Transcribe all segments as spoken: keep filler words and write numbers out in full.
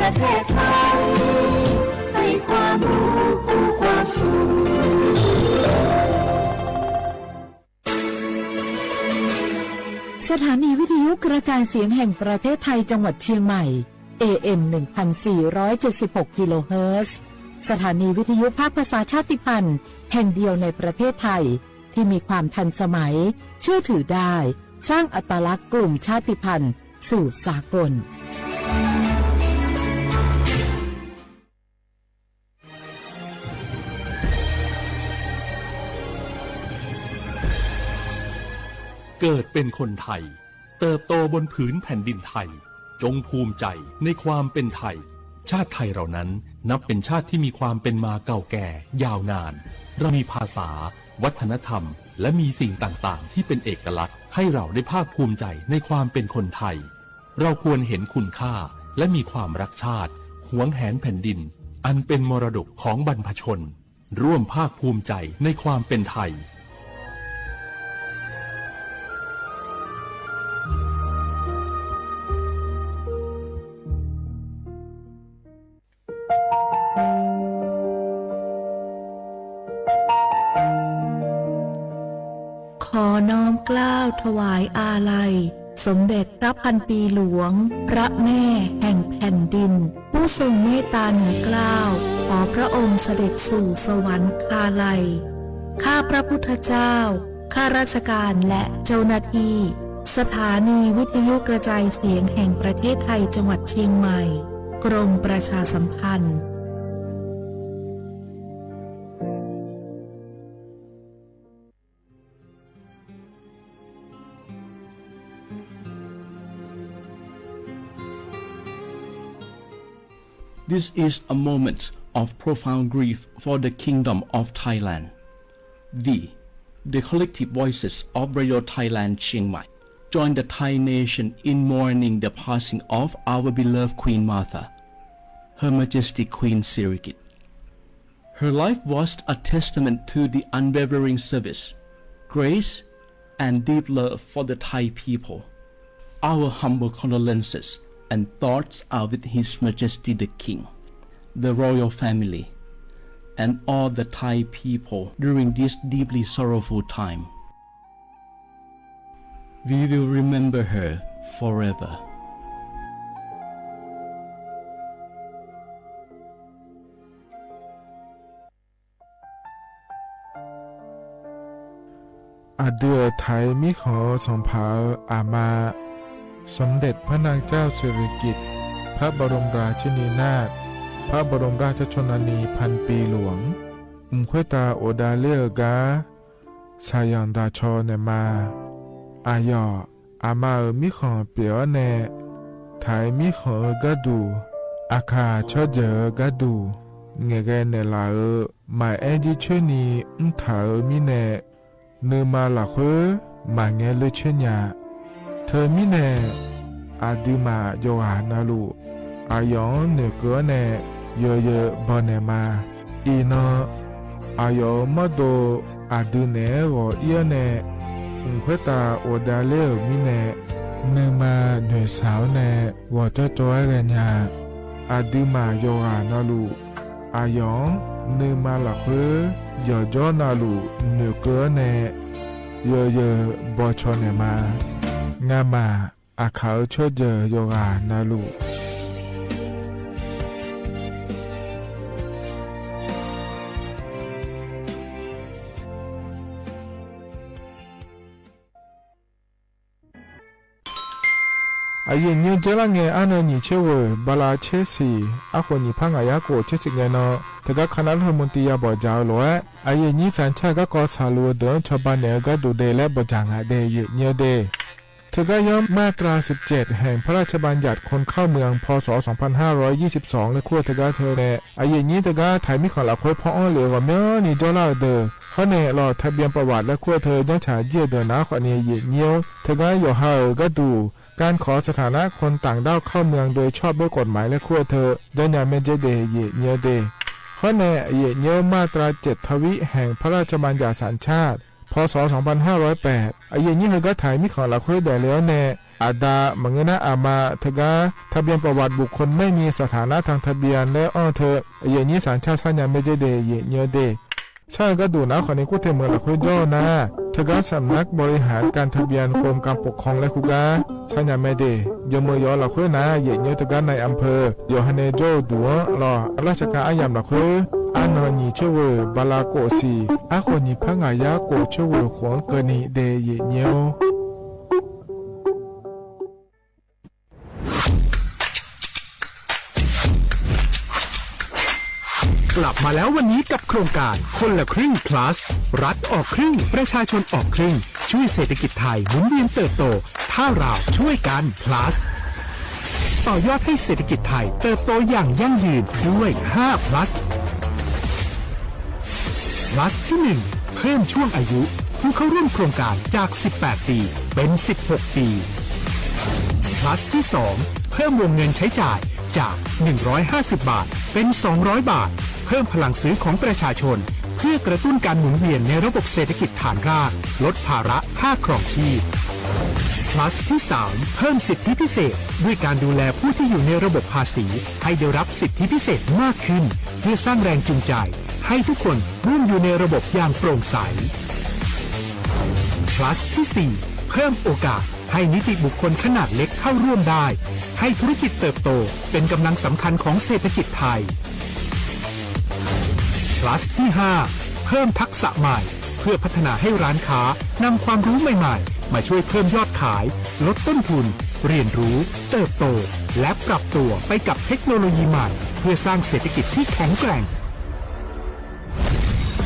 ประเทศไทย ให้ความรู้คู่ความสุข สถานีวิทยุกระจายเสียงแห่งประเทศไทยจังหวัดเชียงใหม่ เอเอ็ม หนึ่งพันสี่ร้อยเจ็ดสิบหก กิโลเฮิรตซ์ สถานีวิทยุภาคภาษาชาติพันธุ์แห่งเดียวในประเทศไทย ที่มีความทันสมัย เชื่อถือได้ สร้างอัตลักษณ์กลุ่มชาติพันธุ์สู่สากล เกิดเป็นคนไทย เติบโตบนผืนแผ่นดินไทย จงภูมิใจในความเป็นไทย ชาติไทยเรานั้นนับเป็นชาติที่มีความเป็นมาเก่าแก่ยาวนาน เรามีภาษา วัฒนธรรม และมีสิ่งต่างๆ ที่เป็นเอกลักษณ์ ให้เราได้ภาคภูมิใจในความเป็นคนไทย เราควรเห็นคุณค่า และมีความรักชาติ หวงแหนแผ่นดิน อันเป็นมรดกของบรรพชน ร่วมภาคภูมิใจในความเป็นไทย ขอน้อมเกล้าถวายอาลัย สมเด็จพระพันปีหลวง พระแม่แห่งแผ่นดิน ผู้ทรงเมตตาเหนือเกล้า ขอพระองค์เสด็จสู่สวรรคาลัย ข้าพระพุทธเจ้า ข้าราชการและเจ้าหน้าที่ สถานีวิทยุกระจายเสียงแห่งประเทศไทยจังหวัดเชียงใหม่ กรมประชาสัมพันธ์ This is a moment of profound grief for the Kingdom of Thailand. We, the collective voices of Radio Thailand Chiang Mai, join the Thai nation in mourning the passing of our beloved Queen Mother, Her Majesty Queen Sirikit. Her life was a testament to the unwavering service, grace, and deep love for the Thai people. Our humble condolences and thoughts are with His Majesty the King, the royal family, and all the Thai people during this deeply sorrowful time. We will remember her forever. Aqdui-euq Taiq mirkhanq-eu sanqpaq-euq aqma, สมเด็จพระนางเจ้าสิริกิติ์ พระบรมราชินีนาถ พระบรมราชชนนีพันปีหลวง mq khoertav ghofdav ler-eu gar shaqyanq daq caw naeqma. Aqyawf aqma-euq mirkhanq pyeuf-awr nae, Taiq mirkhanq-eu gharduq, Aqkaq tsawrjeuq-eu gharduq ngaeqghae naeqlaf-euq maqaer jircoer ni mrtaq-euq mirnae, nuima lafkhoer maqngae ler coer nya. Teumirnae, aqduimaf yawqghaq navluf aqyawf-anr noeqkeuv-awr nae yawzeu baw naeqma. Iqnan, aqyawf-euq mawrdo aqdui naeq-aer ghawq ir-awr nae, mq khoertav ghofdav ler-euq mirnae, nuima noeqshaq-awr nae ghawqcawv cawv-aer ghaenya. Aqduimaf yawqghaq navluf aqyawf-anr nuima lafkhoer yawqjawr navluf noeqkeuv-awr nae yawzeu baw caw naeqma. Ngamaf Aqkaq-euq tsawrjeuq yawqghaq navluf. Aqyuif nyir-eu jarlar ngae arnan nyiq tser ghoeq bala tser siq arkhof nyiq par ngaq yar khof tser siq ngae nan, teugar kanav lawr heu mqtiv ya bawq dzaq-eu lof-aer, aqyuif nyir sanqcar garkawv saqluf-eu deuq-anr cawba naeq-eu gharduq de laer bawqdzaq ngaq de, aqyuif nyir-eu de. Teugar yawr มาตราสิบเจ็ด แห่งพระราชบัญญัติคนเข้าเมือง พ.ศ. สองพันห้าร้อยยี่สิบสอง laer kur-eu teugar teu nae, aqyuif nyir teugar Taiq mirkhanq lafkhoer paw-anr lef-eu ghawqmyanrni jawrlar-eu deuq, hawr nae ลองทะเบียนประวัติ laer kur-eu teu janrcaq jir-eu deuq nar khawfni, aqyuif nyir-or, teugar yawqha-euq gharduq การขอสถานะคนต่างด้าวเข้าเมืองโดยชอบด้วยกฎหมาย laer kur-eu teu janrnya maerjer de, aqyuif nyir-eu de. Hawr nae aqyuif nyir-or, มาตราเจ็ดทวี แห่งพระราชบัญญัติสัญชาติ พ.ศ. สองพันห้าร้อยแปด aqyuif nyir heugar Taiq mirkhanq lafkhoer daefle-awr nae, aqda maqngeur nar aqma teugar ทะเบียนประวัติบุคคลไม่มีสถานะทางทะเบียน laer anr-eu teu, yaeq nyir saqcar sar nya mae jeq de, yaeq nyi-eu de. Shar-eu gharduq nar khawfni kur taeq meuq lafkhoer jawr-eu nar, teugar สำนักบริหารการทะเบียน กรมการปกครอง laer kur gar sar nya mae de. Yawmeuq yawq-eu lafkhoer nar yaeq nyi-eu teugar นายอำเภอ yawqha nae jawr-eu duq-anr lawq, ราชการ aryamq lafkhoer arnan nyiq coer ghoeq bala khof siq, arkhof nyiq par ngaq yar khof coer ghoeq khof-anr keuvni de, yaeq nyi-awr. กลับมาแล้ววันนี้กับโครงการคนละครึ่ง plus รัฐออกครึ่ง ประชาชนออกครึ่ง ช่วยเศรษฐกิจไทยหมุนเวียนเติบโต ถ้าเราช่วยกัน plus ต่อยอดให้เศรษฐกิจไทยเติบโตอย่างยั่งยืนด้วย ห้า plus plus ที่ หนึ่ง เพิ่มช่วงอายุผู้เข้าร่วมโครงการจาก สิบแปด ปี เป็น สิบหก ปี plus ที่ สอง เพิ่มวงเงินใช้จ่ายจาก หนึ่งร้อยห้าสิบ บาท เป็น สองร้อย บาท เพิ่มพลังซื้อของประชาชน เพื่อกระตุ้นการหมุนเวียนในระบบเศรษฐกิจฐานราก ลดภาระค่าครองชีพ plus ที่ สาม เพิ่มสิทธิพิเศษ ด้วยการดูแลผู้ที่อยู่ในระบบภาษี ให้ได้รับสิทธิพิเศษมากขึ้น เพื่อสร้างแรงจูงใจ ให้ทุกคนร่วมอยู่ในระบบอย่างโปร่งใส plus ที่ สี่ เพิ่มโอกาสให้นิติบุคคลขนาดเล็กเข้าร่วมได้ ให้ธุรกิจเติบโตเป็นกำลังสำคัญของเศรษฐกิจไทย plus ที่ ห้า เพิ่มทักษะใหม่ เพื่อพัฒนาให้ร้านค้านำความรู้ใหม่ๆ มาช่วยเพิ่มยอดขาย ลดต้นทุน เรียนรู้ เติบโต และปรับตัวไปกับเทคโนโลยีใหม่ เพื่อสร้างเศรษฐกิจที่แข็งแกร่ง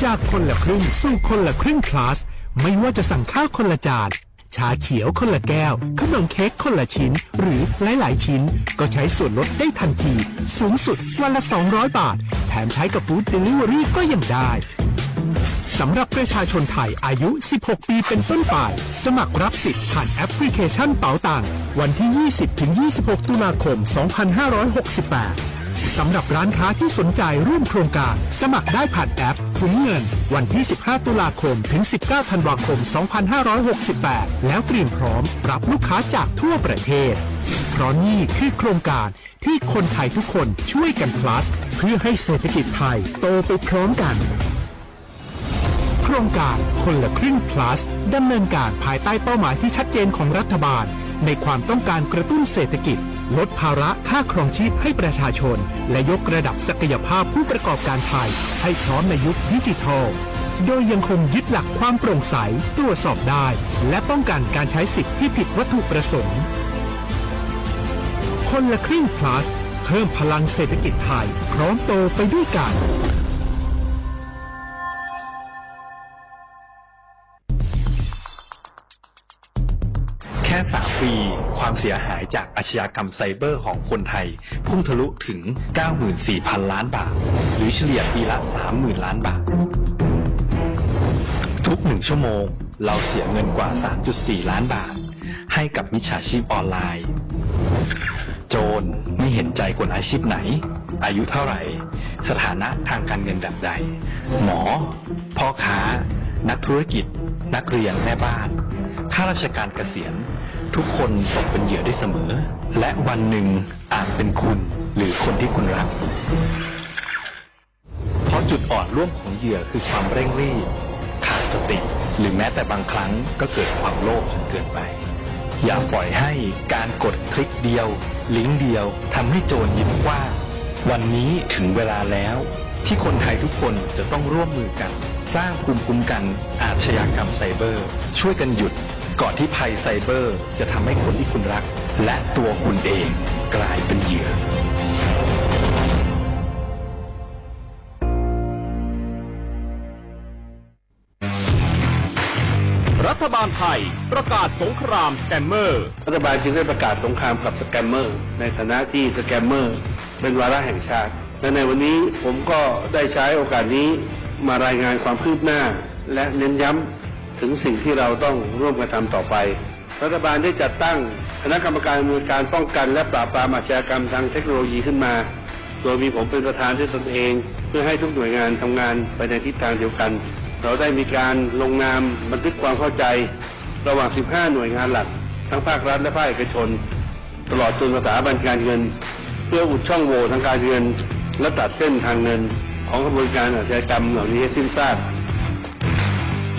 จากคนละครึ่งสู่คนละครึ่ง plus ไม่ว่าจะสั่งข้าวคนละจาน ชาเขียวคนละแก้ว ขนมเค้กคนละชิ้น หรือหลายๆ ชิ้น ก็ใช้ส่วนลดได้ทันที สูงสุดวันละ สองร้อย บาท แถมใช้กับ Food Delivery ก็ยังได้ สำหรับประชาชนไทยอายุ สิบหก ปีเป็นต้นไป สมัครรับสิทธิ์ผ่านแอปพลิเคชันเป๋าตัง วันที่ ยี่สิบถึงยี่สิบหก ตุลาคม สองพันห้าร้อยหกสิบแปด สำหรับร้านค้าที่สนใจร่วมโครงการ สมัครได้ผ่านแอปถุงเงิน วันที่ สิบห้า ตุลาคม ถึง สิบเก้า ธันวาคม สองพันห้าร้อยหกสิบแปด แล้วเตรียมพร้อมรับลูกค้าจากทั่วประเทศ เพราะนี่คือโครงการที่คนไทยทุกคนช่วยกัน plus เพื่อให้เศรษฐกิจไทยโตไปพร้อมกัน โครงการคนละครึ่ง plus ดำเนินการภายใต้เป้าหมายที่ชัดเจนของรัฐบาล ในความต้องการกระตุ้นเศรษฐกิจ ลดภาระค่าครองชีพให้ประชาชน และยกระดับศักยภาพผู้ประกอบการไทย ให้พร้อมในยุคดิจิทัล โดยยังคงยึดหลักความโปร่งใส ตรวจสอบได้ และป้องกันการใช้สิทธิ์ที่ผิดวัตถุประสงค์ คนละครึ่ง plus เพิ่มพลังเศรษฐกิจไทย พร้อมโตไปด้วยกัน แค่ สาม ปี ความเสียหายจากอาชญากรรมไซเบอร์ของคนไทย พุ่งทะลุถึง เก้าหมื่นสี่พัน ล้านบาท หรือเฉลี่ยปีละ สามหมื่น ล้านบาท ทุกหนึ่งชั่วโมง เราเสียเงินกว่า สามจุดสี่ ล้านบาท ให้กับมิจฉาชีพออนไลน์ โจรไม่เห็นใจคนอาชีพไหน อายุเท่าไหร่ สถานะทางการเงินแบบใด หมอ พ่อค้า นักธุรกิจ นักเรียน แม่บ้าน ข้าราชการเกษียณ ทุกคนตกเป็นเหยื่อได้เสมอ และวันหนึ่งอาจเป็นคุณ หรือคนที่คุณรัก เพราะจุดอ่อนร่วมของเหยื่อคือความเร่งรีบ ขาดสติ หรือแม้แต่บางครั้งก็เกิดความโลภจนเกินไป อย่าปล่อยให้การกดคลิกเดียว ลิงก์เดียว ทำให้โจรยิ้มกว้าง วันนี้ถึงเวลาแล้ว ที่คนไทยทุกคนจะต้องร่วมมือกัน สร้างภูมิคุ้มกันอาชญากรรมไซเบอร์ ช่วยกันหยุด ก่อนที่ภัยไซเบอร์จะทำให้คนที่คุณรัก และตัวคุณเองกลายเป็นเหยื่อ รัฐบาลไทยประกาศสงครามสแกมเมอร์ รัฐบาลจึงได้ประกาศสงครามกับสแกมเมอร์ ในฐานะที่สแกมเมอร์เป็นวาระแห่งชาติ และในวันนี้ผมก็ได้ใช้โอกาสนี้มารายงานความคืบหน้า และเน้นย้ำถึงสิ่งที่เราต้องร่วมกันทำต่อไป รัฐบาลได้จัดตั้งคณะกรรมการอำนวยการป้องกันและปราบปรามอาชญากรรมทางเทคโนโลยีขึ้นมา โดยมีผมเป็นประธานด้วยตนเอง เพื่อให้ทุกหน่วยงานทำงานไปในทิศทางเดียวกัน เราได้มีการลงนามบันทึกความเข้าใจ ระหว่าง สิบห้า หน่วยงานหลัก ทั้งภาครัฐและภาคเอกชน ตลอดจนสถาบันการเงิน เพื่ออุดช่องโหว่ทางการเงิน และตัดเส้นทางเงินของขบวนการอาชญากรรมเหล่านี้ให้สิ้นซาก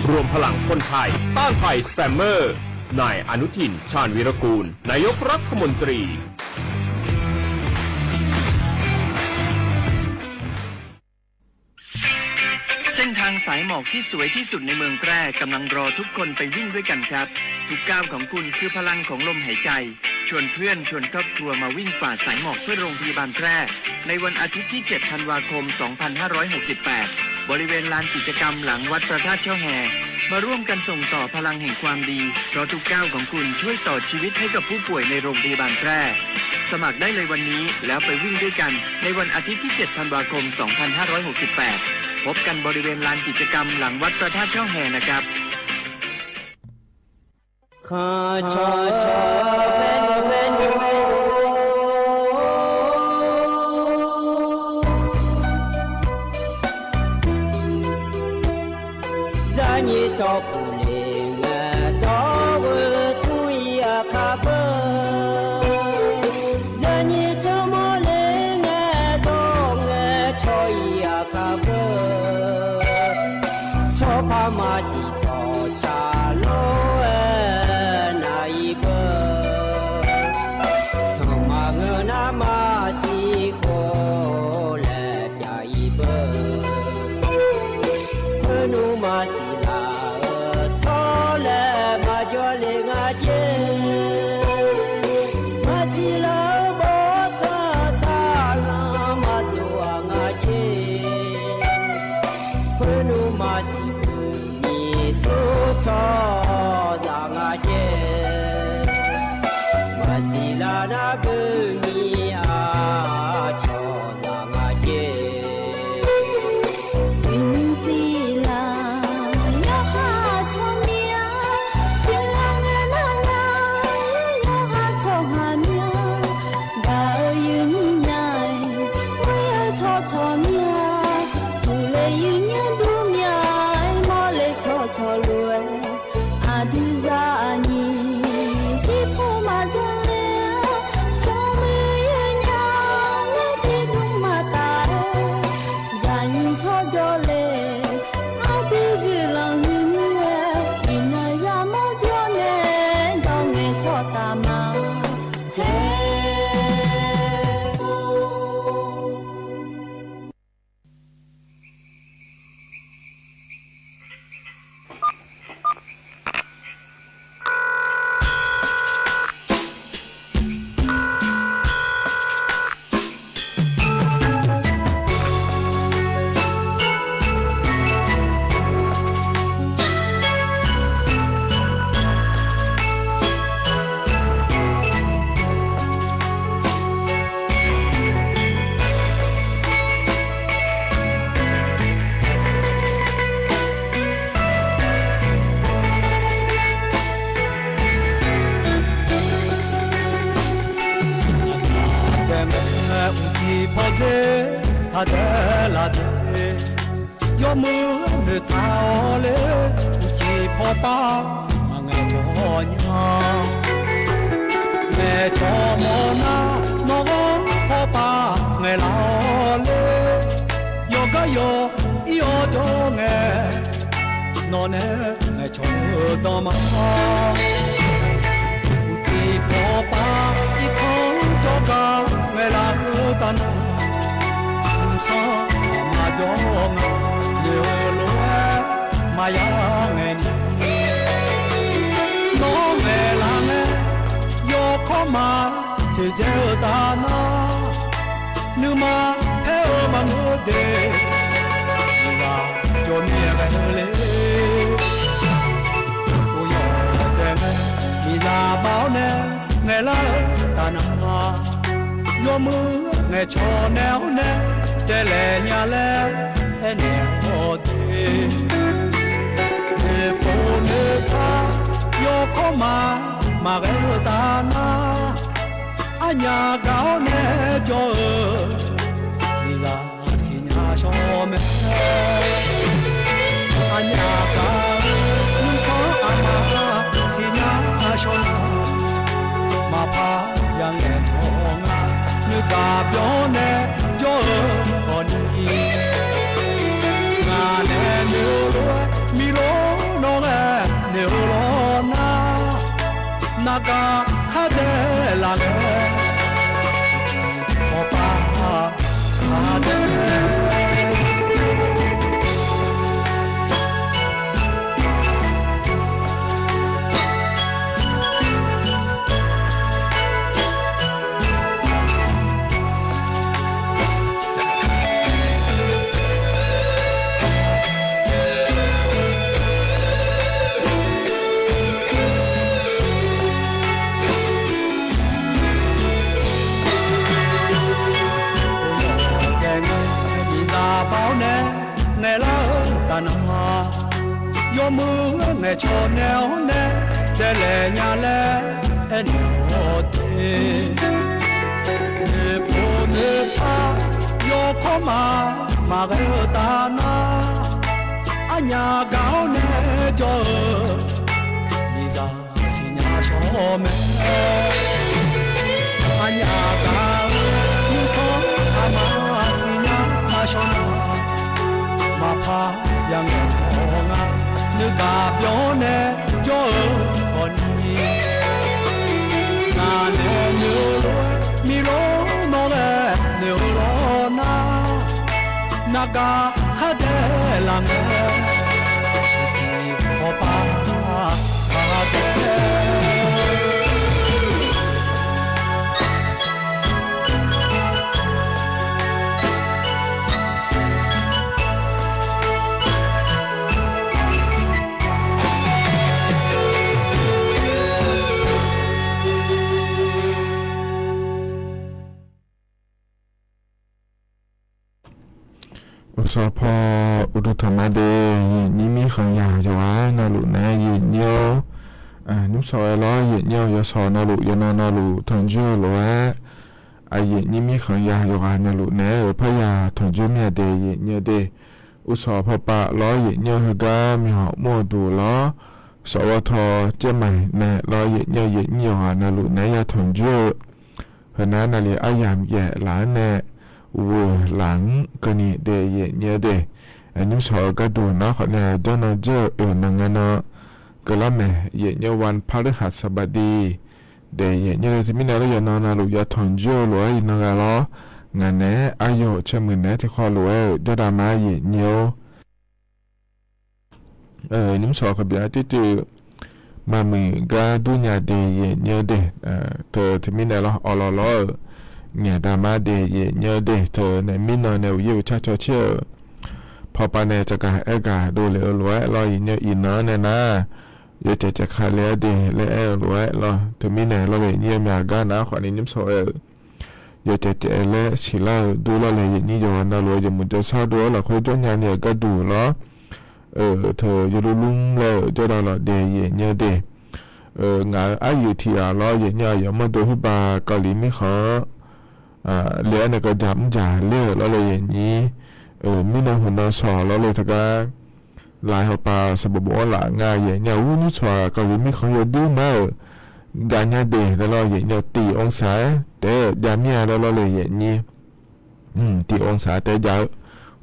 รวมพลังคนไทยต้านภัยสแปมเมอร์ นายอนุทิน ชาญวีรกูล นายกรัฐมนตรี เส้นทางสายหมอกที่สวยที่สุดในเมืองแพร่กำลังรอทุกคนไปวิ่งด้วยกันครับ ทุกก้าวของคุณคือพลังของลมหายใจ ชวนเพื่อนชวนครอบครัวมาวิ่งฝ่าสายหมอกเพื่อโรงพยาบาลแพร่ ในวันอาทิตย์ที่ เจ็ด ธันวาคม สองพันห้าร้อยหกสิบแปด บริเวณลานกิจกรรมหลังวัดพระธาตุช่อแฮ มาร่วมกันส่งต่อพลังแห่งความดี เพราะทุกก้าวของคุณช่วยต่อชีวิตให้กับผู้ป่วยในโรงพยาบาลแพร่ สมัครได้เลยวันนี้แล้วไปวิ่งด้วยกันในวันอาทิตย์ที่ เจ็ด ธันวาคม สองพันห้าร้อยหกสิบแปด พบกันบริเวณลานกิจกรรมหลังวัดพระธาตุช่อแฮนะครับ Zaqnyiq tsawrpuq le ngae dawr-eu tmr-ir aqkar beu. Zaqnyiq tsawrmawr le ngae dawr ngae cawq-ir aqkar beu. Tsawrpar maqsiq tsawqtsaq lof-aer nav-ir beu. Sanqpaq ngeur nar maqsiq khof laer pyav-ir beu. Khoernmr maqsiq laf-eu tsawrlaer maqjawr le nga jer. Maqsiq laf-eu bawrtsanq saqlanq maqdov-aq nga jer. Khoernmr maqsiq beu nyiq sur tsawrhaqzaq nga jer. Maqsiq laf nar beu nyiq aqcawq zaq nga jer. Uiqnymr siqlar yawqha tsawrmyanr, siqlar ngae nar nar yawqha tsawrhaq myanr, gaq-eu uiqnymr nya-aer, ghoer-eu tsawrcawq myanr, uqle uiqnymr dur myanr-aer, mawrle tsawrcawq lof-aer, aqdui zaqnyiq tiqpov maqdzanr ler-awr, smrmuiq yawnyaf-awr tiqdmr maqtaf-aer, zaqnyiq tsawrjawr le, aqdui guiqlanq huiqmuir-aer, iqnan yamawr jawr nae dawr ngae tsawrtaf ma. Her Aqdaq-aer uqcif pawdzer taq dae laf de. Yawmuiq noeqtaq-awr ler, uqcif pawpav maqngaeq cawq nya. Ngaeqcawq mawrnar nawr ghanr pawpav ngaeqlaf-awr ler. Yawqgar yawq ir-awr jawr ngae, nawq nae ngaeqcawq-eu danma. Uqcif pawpav irkanr jawrgar ngaeqlaf-eu taf nar, nymrsanr aqma jawr nga noeq-eu lof-aer maqya ngaeq ni. Nawr ngaeqlaf ngae yawkawr ma toeqdzae-eu taf nar, nuima paer-eu maqngeur de. Miqzaq jawqmir ghae-eu le. Oryawq dae ngae miqzaq baf-awr nae ngaeqlar-eu taf nar, yawmuiq ngaeqcawq naeq-awr nae daelaeq nya laer aernaeq-awr de. Noeqpov noeqpar yawkawr ma maqghae-eu taf nar, arnyaf gaq-awr nae jawr-eu miqzaq siqnya shawr mae. Arnyaf gaq-eu nymrsanr aqma siqnya shawr nar, Byanr nae jawr-eu khawf ni, ngaq nae noeq-eu lof-aer, miqlof nawr nae noeq-eu lawr nar, navgar khardae laf ngae, awqpav aqdae. Miqzaq bav-awr nae ngaeqlar-eu taf nar, yawmuiq-aer ngaeqcawq naeq-awr nae daelaeq nya laer aernaeq-awr de. Noeqpov noeqpar yawkawr ma maqghae-eu taf nar, arnyaf gaq-awr nae jawr-eu miqzaq siqnya shawr mae. Arnyaf gaq-eu nymrsanr aqma siqnya shawr nar, maqpar ya ngaeqcawq nga. Noeqgaq byan nae jawr-eu khawf ni, ngaq nae noeq-eu lof-aer, miqlof nawr nae noeq-eu lawr nar, navgar khardae laf ngae, awqpav aqdae. Uqsawq paw uqduq tanqma de, yaeqnyir mirkhanq yaq yawqghaq navluf naeq-aer yaeqnyir-awr, nymrshawq-aer lawr yaeqnyir-awr, yawshawq navluf yawqnan navluf tanqjur-eu lof-aer, yaeqnyir mirkhanq yaq yawqghaq navluf naeq-aer-euq parya tanqjur mir-a de yaeqnyir-eu de. Uqsawq paw pav lawr yaeqnyir-awr, heugar miqhawq mr-eu duq lawr, sawqghawr taw caermaiq nae lawr yaeqnyir-awr, yaeqnyir yawqghaq navluf naeq-aer ya tanqjur-eu, heunar navluf aryamq yaef laf-anr nae ghoeq laf-anr keuvni de yaeqnyir-eu de. Nymrshawq-eu gharduq nar khawf nae jawrnan jawr-eu oeq nan ngae nan keuvlar mae. Yaeqnyir-awr วันพฤหัสบดี de yaeqnyir-eu de. Teumirnae lawr yawqnan navluf ya tanqjur-eu lof-aer iqnan ghaq lawr, ngaq naeq-aer aryawq caermuiq naeq-aer tiqkhawv lof-aer-euq jawrdav ma yaeqnyir-awr. Nymrshawq kaqbyan-aer tirtuv maqmuiq gar durnya de yaeqnyir-eu de. Teu teumirnae lawr awqlawq lawr-euq ngaeq dama de yaeqnyir-eu de. Teu nae mirnan nae uqyaer uqcar cawcaer-euq pawpav nae caqgaq aergaq dovle-eu lof-aer lawr yaeqnyir-eu iqnan-anr nae nar, yawcaev caev ka le-aer de laer aer-eu lof-aer lawr. Teumirnae lawr le nyir yawmyaq gar nar khawf ni nymrshawq-aer-euq yawcaev caev laer siqlar-eu dur lawr le yaeqnyir yawqghaq navluf-eu yawmuiq jawrshar dov-awr lafkhoer jawrnya ni-euq gharduq lawr, teu yawlurlur laer-euq jawrdav lawq de yaeqnyir-eu de. Ngaq-euq aryuif tiq ghaq lawr yaeqnyir aqyawf mawrdo khoerbav Kali mirkhanq-anr le-aer nae keuv jaq mr jaq ler-euq lawr le yaeqnyir, mirnan huqnan shawq lawr le teugar laf hawpav sanqbof bof-anr laf nga yaeqnyir-aq, ur nymrshawq-aq Kali mirkhanq-anr yawdur mar-euq gaqnya de laer lawr yaeqnyir-awr, tiq องศา-aer taef-aer jav mir-a laer lawr le yaeqnyir. Tiq องศา-aer taef-aer jav-eu,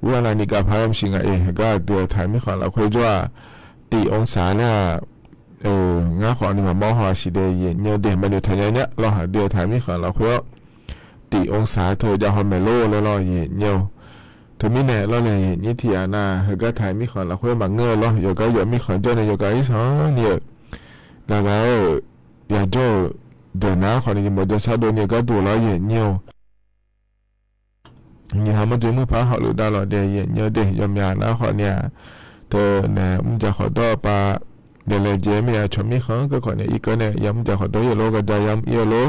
ur arnavni gavpaq-aer maqsiq ngaq-eq, heugar aqdui-euq taq mirkhanq lafkhoer jawr-aq, tiq องศา laer-aq, ngar khawf ni maqmawr haw-a siq de yaeqnyir-eu de. Maqnoeq taq nya nya lawr, aqdui-euq taq mirkhanq lafkhoer-awr tiq องศา teu jav haw maeq lor laer lawr yaeqnyir-eu. Teumirnae lawr le yaeqnyir tiq ghaq nar heugar taq mirkhanq lafkhoer maqngeur-eu lawr, yawqgar yawf mirkhanq jawr nae yawqgar irsanq ni-euq gaqgaq-aer-euq yajawr-euq deuq nar khawf ni yawmuiq jawrshar dov ni-eu gharduq lawr yaeqnyir-eu. Nyiq ha mawrdo muir paq-aer hawluf dav lawq de yaeqnyir-eu de. Yawmyaq nar khawf ni-aq, teu nae mrjaq khawqdawr-eu pav, ya laejae mir-a, cawq mirkhanq-anr keuv khawf ni irkeuv nae ya mrjaq khawqdawr-ir-eu lor, gaqja ya mr-ir-eu lor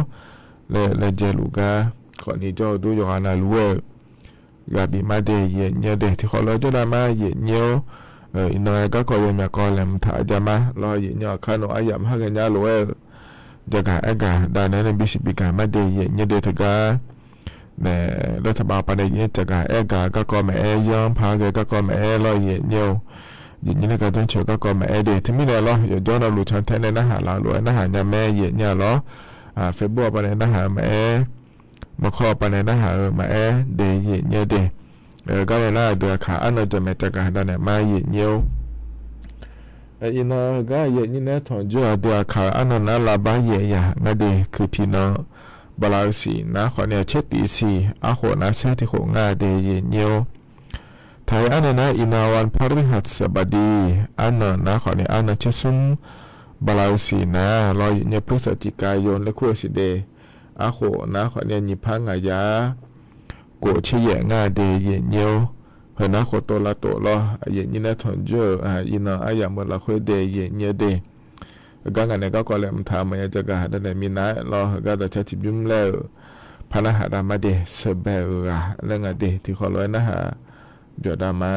laer laejae luf gar khawf ni jawr-eu dur yawqghaq navluf-aer-euq ghaq bif mar de yaeqnyir-eu de. Tiqkhawf lof-aer jawrdav mar yaeqnyir-awr, iqnan-aer garkawv yawmyaq kawv laeqhmq taq jav mar lawr yaeqnyir-awr, kar nawq aryamq har ghaenya lof-aer-euq jaqgaq aergaq dav naeq-aer nae bisiq bigaq mar de yaeqnyir-eu de teugar nae, laer taqbav pav nae yaeqnyir-eu jaqgaq aergaq garkawv maqaer, yanr paq-aer ghae garkawv maqaer lawr yaeqnyir-eu. Yaeqnyir nae gar janrcoeq garkawv maqaer de. Teumirnae lawr yawqjawr navluf cantae nae narhaq laf lof-aer narhaq nya mae yaeqnyir-a lawr. Facebook-a pav nae narhaq-eu maqaer, maqkawr pav nae narhaq-eu maqaer de yaeq nyir-eu de. Gar nae nar aqdui aqkaq arnan jaqmaeq jaqgaq dav naeq ma yaeq nyir-or. Iqnan heugar yaeq nyir nae tanqjawr aqdui aqkaq-eu arnan nar lavbar yaeq yaq ngar de. Kuiq tiq nan bala-eu siq nar khawf ni caer tiq siq arkhof nar saer tiq khof ngar de yaeq nyir-or. Taqhir arnan nar iqnan วันพฤหัสบดี arnan nar khawf ni arnan caer smr bala-eu siq nar lawr yaeq nyir พฤศจิกายน laer kur-eu siq de. Arkhof nar khawf ni nyiq par ngaq yar khof caer yaeq ngar de yaeq nyir-or. Heu nar khof tov lavtof lawr yaeq nyir nae tanqjawr-euq iqnan aryamq-eu lafkhoer de yaeq nyir-eu de. Heugar ngaq nae garkawv laeqhmq taq-eu maqya jagaq dav naeq minav-aer lawr heugar dawqcar tiqbymr laer-euq par narhaq dav ma de. Sheuqbae-euq ghaq laer ngaq de tiqkhawf lof-aer narhaq byawq dav ma.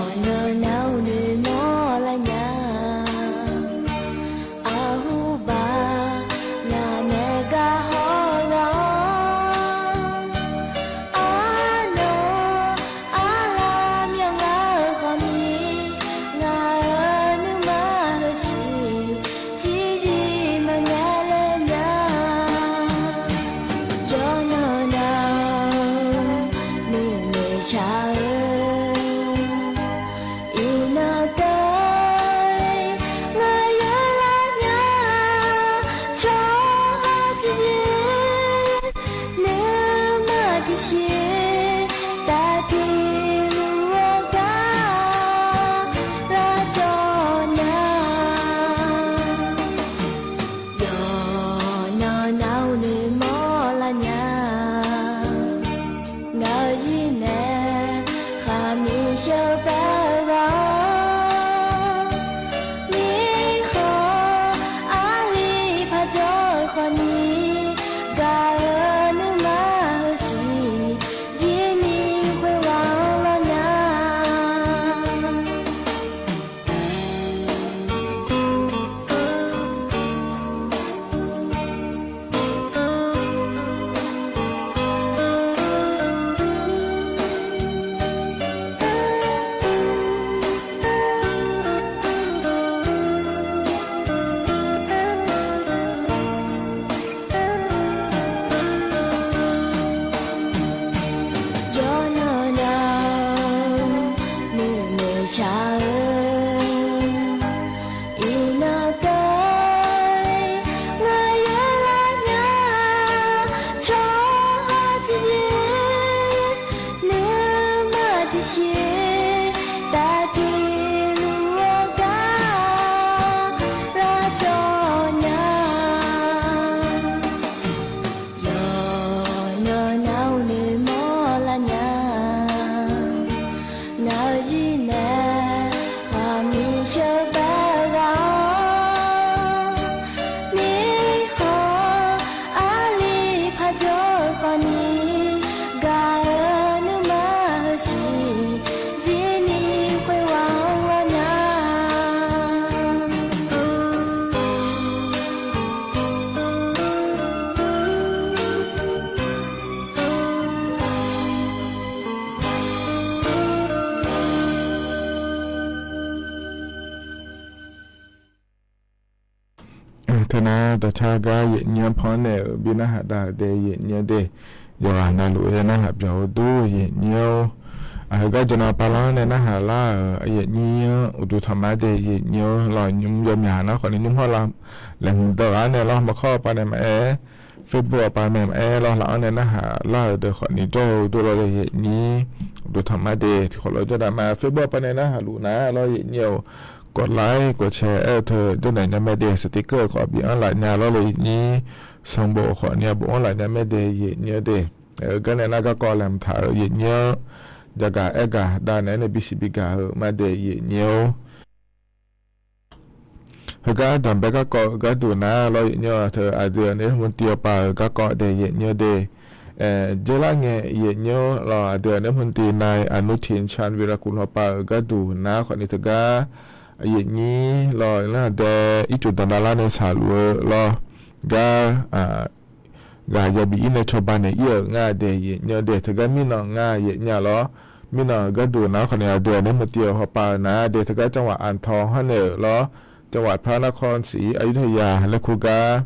Yawqnan nav-euq noeqmawr lar nya, arhuba navnae gar hawr ghaq-awr, arnan arla myawq ngar-eu khawf ni, ngaq-euq nuima heusiq tiqzir maqnya laer nya. Yawqnan nav-euq nuinoeq shaq-eu iqnan deuq-ir, ngaq yawlar nya. Tsawrhaq tiqzir nuima tiqsiq taf piluf-eu gar lar dawq nya. Yawqnan nav-euq noeqmawr lar nya, ngaq-euq zir nae khaqmiq sheuqbae-eu ghaq-awr, mirkhanq arli paq dawr-eu khawf ni, gaq-eu nuima heusiq jir ni khoerghaq-anr lar nya. Yawqnan nav-euq nuinoeq shaq-eu iqnan deuq-ir, ngaq yawlar nya. Tsawrhaq tiqzir nuima tiqsiq taf piluf-eu gar lar dawq nya. Yawqnan nav-euq noeqmawr lar nya, ngaq-euq zir nae khaqmiq sheuqbae-eu ghaq-awr, mirkhanq arli paq dawr-eu khawf ni, gaq-eu nuima heusiq jir ni khoerghaq-anr lar nya. Teunar dawqcar gar yaeq nyir-anr pan-anr nae-euq bi narhaq dav-euq de yaeq nyir-eu de. Yawqghaq navluf-aer narhaq byawq-eu dur yaeq nyir-or. Aqheugar jawqnan pavlar-anr nae narhaq lar-euq yaeq nyir-anr uqduq tanqma de yaeq nyir-or. Lawq nymr yawmyaq nar khawf ni nymr hawr lar laeqhmq deuq-anr nae lawr maqkawr-eu pav nae maqaer, Facebook-euq pav nae maqaer lawr laf-anr nae narhaq lar-euq deuq khawf ni jawr-eu dur lawr le yaeq nyir uqduq tanqma de tiqkhawf lof jawr dav ma. Facebook-euq pav nae narhaq luf nar lawr yaeq nyir-or. กดไลค์ กดแชร์ aer-eu teu jawrnaeq nya mae de. Sticker-euq khawf bi anr laf nya lawr le yaeq nyir. Sanqbof khawf ni bof anr laf nya mae de yaeq nyir-eu de. Gar nae nar garkawv laeqhmq taq-euq yaeq nyir-anr jagaq aer gaq dav naeq-aer nae bisiq bigaq-eu ma de yaeq nyir-or. Heugar danqbae garkawv-eu gharduq nar lawr yaeq nyir-eu teu aqdui-euq nae mrtiv-eu pav-euq garkawv de yaeq nyir-eu de. Aer, dzeurlar ngae yaeqnyir-awr lawq, aqdui aqnaer hmq tiv nav-iq Anutin Chanvirakul hawpav-euq gharduq nar khawfni teugar yaeqnyir lawq, nar aqdui ircuf danqdav lar nae shaqluf-eu lawq, gar ghaq yabi ir nae cawba naeq ir-euq ngar daeq yaeqnyir-eu daeq, teugar mirnan ngar yaeqnyir-a lawq. Mirnan-euq gharduq nar khawfni aqdui aqnaer hmq tiv-euq hawpav-euq nar daeq, teugar จังหวัดอ่างทอง hawr nae-euq lawq, จังหวัดพระนครศรีอยุธยา laer kur gar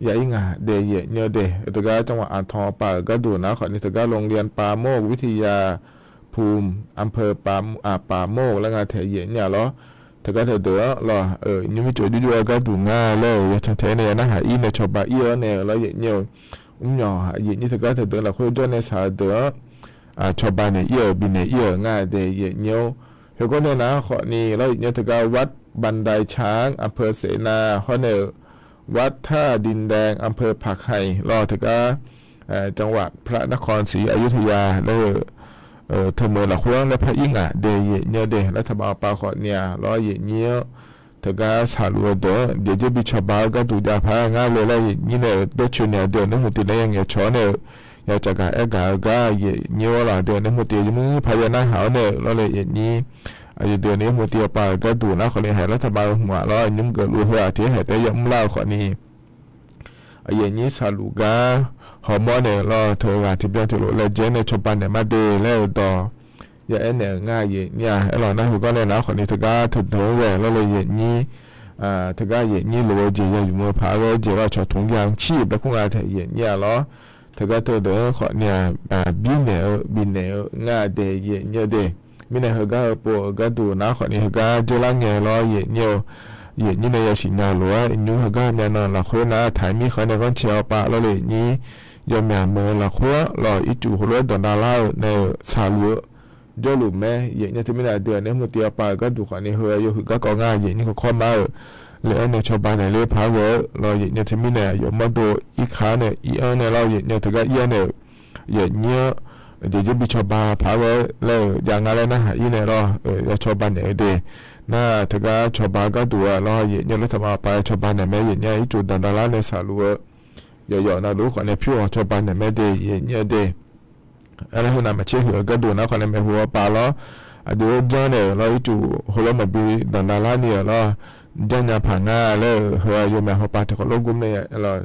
ya ir ngaq daeq yaeqnyir-eu daeq, teugar จังหวัดอ่างทอง hawpav-euq gharduq nar khawfni teugar โรงเรียนป่าโมกวิทยาภูมิ อำเภอป่าโมก laer ngar taeq yaeqnyir-a lawq. Teugar teudeuq-anr lawq, nymr mircuf jurjur-eu gharduq ngar laer-euq yacan taeq-aer nae ya narhaq ir nae cawba ir-awr nae-euq lawq yaeqnyir-eu. Mrmyawq yaeqnyir teugar teudeuq-anr lafkhoer jawr nae shaq-eu deuq-anr cawba naeq ir-euq bifnaeq ir-euq ngar daeq yaeqnyir-awr. Heugar nae nar khawfni lawq yaeqnyir teugar วัดบันไดช้าง อำเภอเสนา hawr nae-euq วัดท่าดินแดง อำเภอผักไห่ lawq, teugar จังหวัดพระนครศรีอยุธยา laer-eu teumeuq lafkhoer-anr laer par ir ngaq daeq yaeqnyir-eu daeq, lar taqbaq hawpav khawfni-a lawq yaeqnyir-anr teugar shaqluf-eu deuq-anr jeqjir bi cawba-eu gharduq jav paq-aer ngar le laer yaeqnyir nae-euq daercoeni aqdui aqnaer hmq tiv nae ya ngaeqcawq-awr nae-euq ya caqgaq aergaq-eu gar yaeqnyir-awr lawq, aqdui aqnaer hmq tiv yawmuiq paq ya narhaq-awr nae-euq lawq le yaeqnyir. Aqyuif deuq nae hmq tiv hawpav-euq gharduq nar khawfni haiq lar taqbaq-eu hmq-aq lawq, nymr geufluf heu-aq tiq-aer haeq taef-aer yamr lar-eu khawfni yaeqnyir shaqluf gar hawmawr naeq-eu lawq, teughaq tiqbyan tiqlof laejae nae cawba naeq ma de laer-eu dawq ya aer naeq-euq ngar yaeqnyir-a. Aerlawq nar heugar nae nar khawfni teugar teudeuq-anr ghae lawq le yaeqnyir, teugar yaeqnyir lof-eu jeq ya yumq-eu paq-aer ghae jeq lawq, cawq tmq ya mq cir bae kur nga taeq yaeqnyir-a lawq. Teugar teudeuq-anr khawfni-aq birnaeq-eu bifnaeq-eu ngar daeq yaeqnyir-eu daeq. Mirnae heugar heu pov-euq gharduq nar khawfni heugar dzeurlar ngae lawq yaeqnyir-eu, yaeqnyir nae yasiq nya lof-aer nymr heugar myav nan lafkhoer nar taq-iq mirkhanq nae ghanrcae hawpav lawq le yaeqnyir, yawmyaq meuq-eu lafkhoer-anr lawq ircuf heulof-aer danqdav lar-eu nae-euq shaqluf-eu jawrluf mae yaeqnyir. Teumirnae aqdui aqnaer hmq tiv hawpav-euq gharduq khawfni heu-aq yawhuiq garkawv ngar yaeqnyir kawkawr ma-euq le-aer nae cawba naeq ler paq-aer ghae-eu lawq yaeqnyir. Teumirnae aqyawf mawrdo irkar nae ir-anr nae lawq yaeqnyir teugar ir-anr nae-euq yaeqnyir-anr jeqjir bi cawba paq-aer ghae laer-euq jav nga laer narhaq ir nae lawq, ya cawba naeq-eu de. Nar teugar cawba gharduq-aq lawq yaeqnyir lar taqbaq hawpav cawba naeq mae yaeqnyir, ircuf danqdav lar nae shaqluf-eu yawqyawf navluf khawfni pyur-awq cawba naeq mae de yaeqnyir-eu de. Aernar heu navmaqtser huiq-eu gharduq nar khawfni maeqhu hawpav lawq, aqdui-aer janr naeq-euq lawq ircuf heulof maqbi danqdav lar ni-euq lawq, janrnya paq nga laer-euq heu-aq yawmyaq hawpav tiqkhawf lof gmr nae lawq,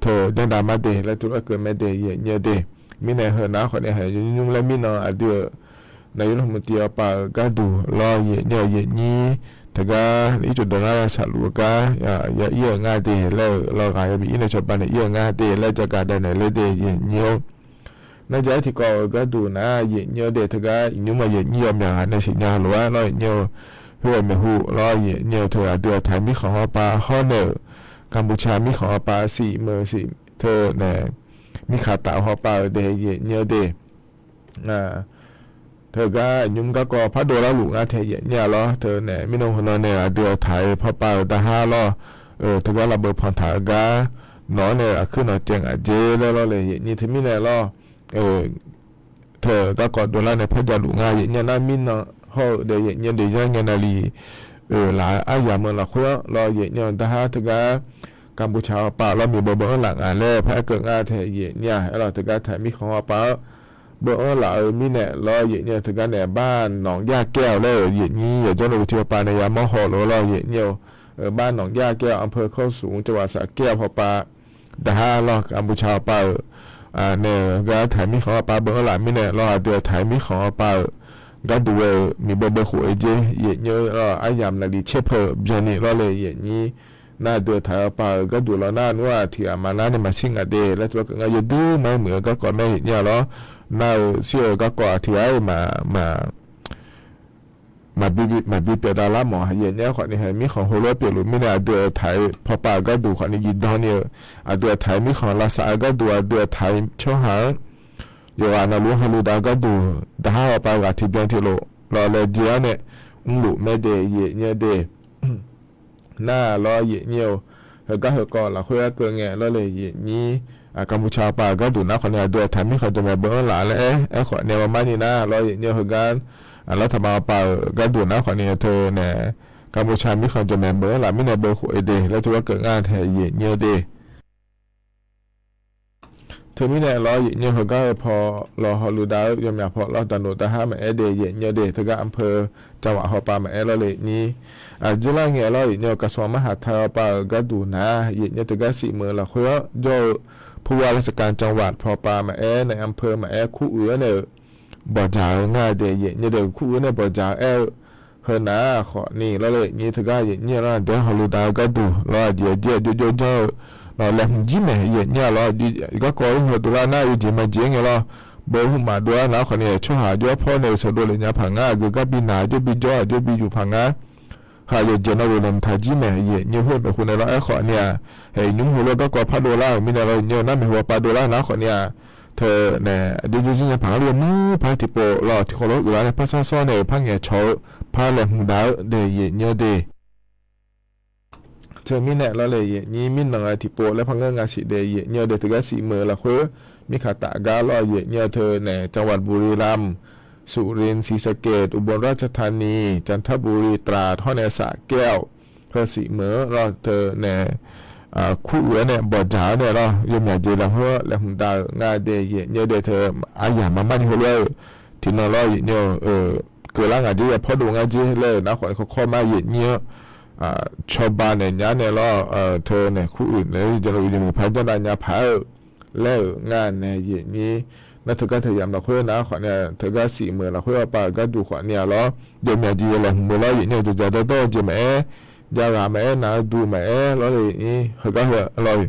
teu janrdav ma de laer tuvlar keuv mae de yaeqnyir-eu de. Mirnae heu nar khawfni haiq nymr laer mirnan aqdui-euq naqyur hmq tiv hawpav-euq gharduq lawq yaeqnyir-eu yaeqnyir teugar ircuf danqdav lar shaqluf-eu gar ya ir-euq ngar de laer-euq lawq, ghaq yabi ir nae cawba naeq ir-euq ngar de laer jagaq dav naeq ler de yaeqnyir-or. Nar jaq-aer tiqkawv-euq gharduq nar yaeqnyir-eu de teugar iqnymr ma yaeqnyir yawmyaq ghaq nae siqnya lof-aer lawq yaeqnyir-eu, khoer-euq maeqhu lawq yaeqnyir-eu teu aqdui-euq taiq mirkhanq hawpav hawr nae-euq, Kanpuqca mirkhanq hawpav siq meuq siq teu nae mirkhanq taf hawpav-euq de yaeqnyir-eu de. Teugar nymr garkawv pardov larluf ngar tae yaeqnyir-a lawq. Teu nae mirnan heunan nae aqdui-euq taiq pawpav-euq darhar lawq, teugar laf beu panq taq-eu gar nawq-anr nae aqkuir nawq caev ngaq dzer laer lawq le yaeqnyir. Teumirnae lawq, teu garkawv dovlar nae par javluf nga yaeqnyir nar mirnan hawr-eu de yaeqnyir de yanr ngae navlif-euq laf-eu aryamq-eu lafkhoer-anr lawq yaeqnyir-eu darhar teugar Kanpuqca hawpav lawq miqbeuv beuv-anr laf ngaq laer par aerkeuv ngar tae yaeqnyir-a. Aerlawq teugar taiq mirkhanq hawpav-anr beuv-anr laf-eu mirnae lawq yaeqnyir-eu teugar nae bar nawq jav kaer-awq laer-euq yaeqnyir yawqjawr navluf tiq hawpav nae yamawr haw lof-aer lawq yaeqnyir-eu, bar nawq jav kaer-awq อำเภอโคกสูง จังหวัดสระแก้ว hawpav darhar lawq Kanpuqca hawpav-euq nae-euq gar taiq mirkhanq hawpav beuv-anr laf mirnae lawq aqdui-euq taiq mirkhanq hawpav-euq gharduq ghae-euq miqbeuv beuv khof-eu jer yaeqnyir-eu lawq aryamq navlif tserpeuq byanni lawq le yaeqnyir. Nar aqdui-euq taiq hawpav-euq gharduq lawq nar nmr-aq tiq ghaq maqnar nae maqshir ngaq de laer tuvlar keuv ngar yawduq mar muiq-eu garkawv mae yaeqnyir-a lawq. Nar-euq shir-eu garkawv tiq ghaq-aer maq maqbi pyeuf dav lar mawf yaeqnyir khawfni haeq mirkhanq heulof-aer pyeufluf mirnae aqdui-euq taiq pawpav-euq gharduq khawfni jiqdan ni-eu, aqdui-euq taiq mirkhanq lavsav-eu gharduq aqdui-euq taiq tsawrhaq-anr yawqghaq navluf-anr hawluf dav-eu gharduq darhar hawpav ghaq tiqbyan tiqlof lawq laejae-awr nae mrluf mae de yaeqnyir de. Nar lawq yaeqnyir-eu, heugar heukawv lafkhoer aerkeuv ngae lawq le yaeqnyir, Kanpuqca hawpav-euq gharduq nar khawfni aqdui-euq taiq mirkhanq jawqmaeq beuv-anr laf laer aer khawfni-a maq mar ni nar lawq yaeqnyir-eu heugar aqlawr taqma hawpav-euq gharduq nar khawfni teu nae Kanpuqca mirkhanq jawqmaeq beuv-anr laf mirnae beuv khof-eu de laer tuvlar keuv ngar tae yaeqnyir de. Teumirnae lawr, yaefnyir heugar-eu paw lawr hawluf dav-eu yawmyaq paw lawr, daqnoeq daqhar maqaer de, yaefnyir de teugar อำเภอ จังหวัด hawpav maqaer lawr le nyir. Aqjeq lar ngae lawr, yaefnyir-eu กระทรวงมหาดไทย hawpav-euq gharduq nar, yaefnyir teugar sif meuq-eu lafkhoer-anr jawr-eu ผู้ว่าราชการจังหวัด hawpav maqaer nae อำเภอ maqaer kuruiq-anr nae-euq bawqdzaq-eu ngar de, yaefnyir de kuruiq-anr nae bawqdzaq-eu aer-eu, heunar khawfni lawr le nyir teugar yaefnyir lar dae hawluf dav-eu gharduq lawr, aqjeq aqjeq aqjox jawr janr-eu lawr, laeqhmq jir maeq yaefnyir-a lawr, garkawv-anr heudov lar nar yawjeq maqjeq-aer ngae lawr, bawhmaf dov-ar nar khawfni tsawrhaq jawr-ar pawr nae-euq sheuqdov lef nya paq ngar, aqgeu gar bi naq jawr bi jawr aqjox bi yuq paq ngar. Khaq yawqjeq nawq-euq laeqhmq taq jir maeq yaefnyir khoer maeqhu nae lawr aerkhawfni-aq, haeq nymr heulof garkawv pardov lar-euq mirnae lawr, yaefnyir-eu nar maeqhu pardov lar nar khawfni-aq, teunae aqjox jawr jir nya paq ngar luf nmr par tiqpov lawr tiqkawv lawr uiqlar nae parsar sawr nae-euq par ngaeqcawq-eu par laeqhmq dav-eu de yaefnyir de. Teumirnae lawr le yaefnyir mirnan-eu tiqpov laer par ngeur nga siq de yaefnyir de teugar sif meuq-eu lafkhoer, mirkhanq taf gar lawr yaefnyir teunae จังหวัดบุรีรัมย์ สุรินทร์ ศรีสะเกษ อุบลราชธานี จันทบุรี ตราด hawr nae สระแก้ว heu sif meuq-eu lawr teunae kuruiq-anr nae bawqdzaq-anr nae lawr yawmyaq jeq lafkhoer laeqhmq dav-euq ngar de yaefnyir de teu aryamq maqmar ni heulof-aer-euq tiqnan lawr yaefnyir-eu keuvlar ngaq jer ya pawrdov ngar jer laer-euq nar khawfni kawrkawr mar yaefnyir-anr cawba naeq nya nae lawr teunae kuruiq nae yawqjeq nawq-euq yawmuiq par janrdav nya paq-aer-eu laer-euq ngar nae yaefnyir nar teugar teu yamq lafkhoer nar khawfni-aq teugar sif meuq lafkhoer hawpav-euq gharduq khawfni-aq lawr, yawmyaq jeq ya laeqhmq meuq lawr yaefnyir-eu jawqjaq dawrdawr-eu jeq maqaer, javghaq maqaer, naq-eu duq maqaer lawr le yaefnyir heugar heu lawr,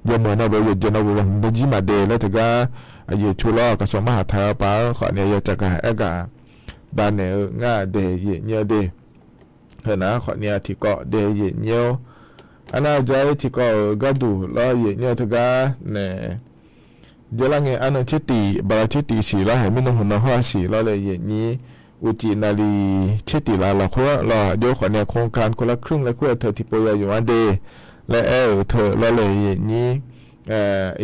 yawmeuq navluf yawqjeq nawq-euq laeqhmq dawr jir maqde laer teugar aqyuif cu lawr กระทรวงมหาดไทย hawpav-anr khawfni ya tsafgaq aergaq dav naeq-eu ngar de yaefnyir de. Heunar khawfni-aq tiqkawv de yaefnyir-or, arnar jar-ir tiqkawv-euq gharduq lawr yaefnyir teugar nae Jarlar ngae arnan tser tif bala tser tif siq lar haeq mirnan hmq nan hawr-a siq lawr le yaefnyir, uqcif naqliq tser tif laf lafkhoer lawr aqjox khawfni-aq โครงการคนละครึ่ง laer kur-eu teu tiqpov ya yumq-ar de laer aer-euq teu lawr le yaefnyir,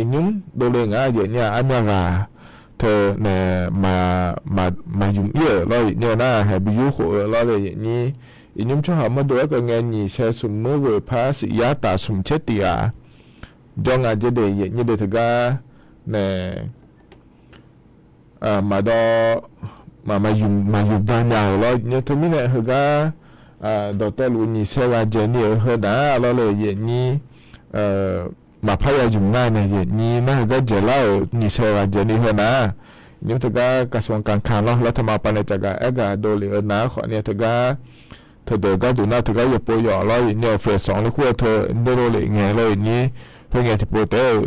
iqnymr dovle ngar yaefnyir-aq armyav ghaq teu nae maqymq ir-euq lawr yaefnyir nar haeq bi yur khof-eu lawr le yaefnyir, iqnymr tsawrhaq mawrdo-aer keuv ngae nyiq sae smq muir ghoeq par siq yar taf smq tser tif-aq jawr nga jer de yaefnyir de teugar nae maqdawv maqyuq maqyuq da nya-euq lawr yaefnyir teumirnae heugar dawqtawvluf nyiq sae ghaq dzaeqni-euq heu nar lawr le yaefnyir maqpar ya yumq ngar nae yaefnyir nar heugar dzaeqlar-euq nyiq sae ghaq dzaeqni heu nar, nymr teugar กระทรวงการคลัง lawr lar taqma pav nae cafgaq aergaq dovlef-eu nar khawfni teugar teudeuq gharduq nar teugar yawpov yawf lawr yaefnyir-eu เฟสสอง laer kur-eu teu ndeurlov lef ngae lawr yaefnyir, khoerngae tiqpov taef-eu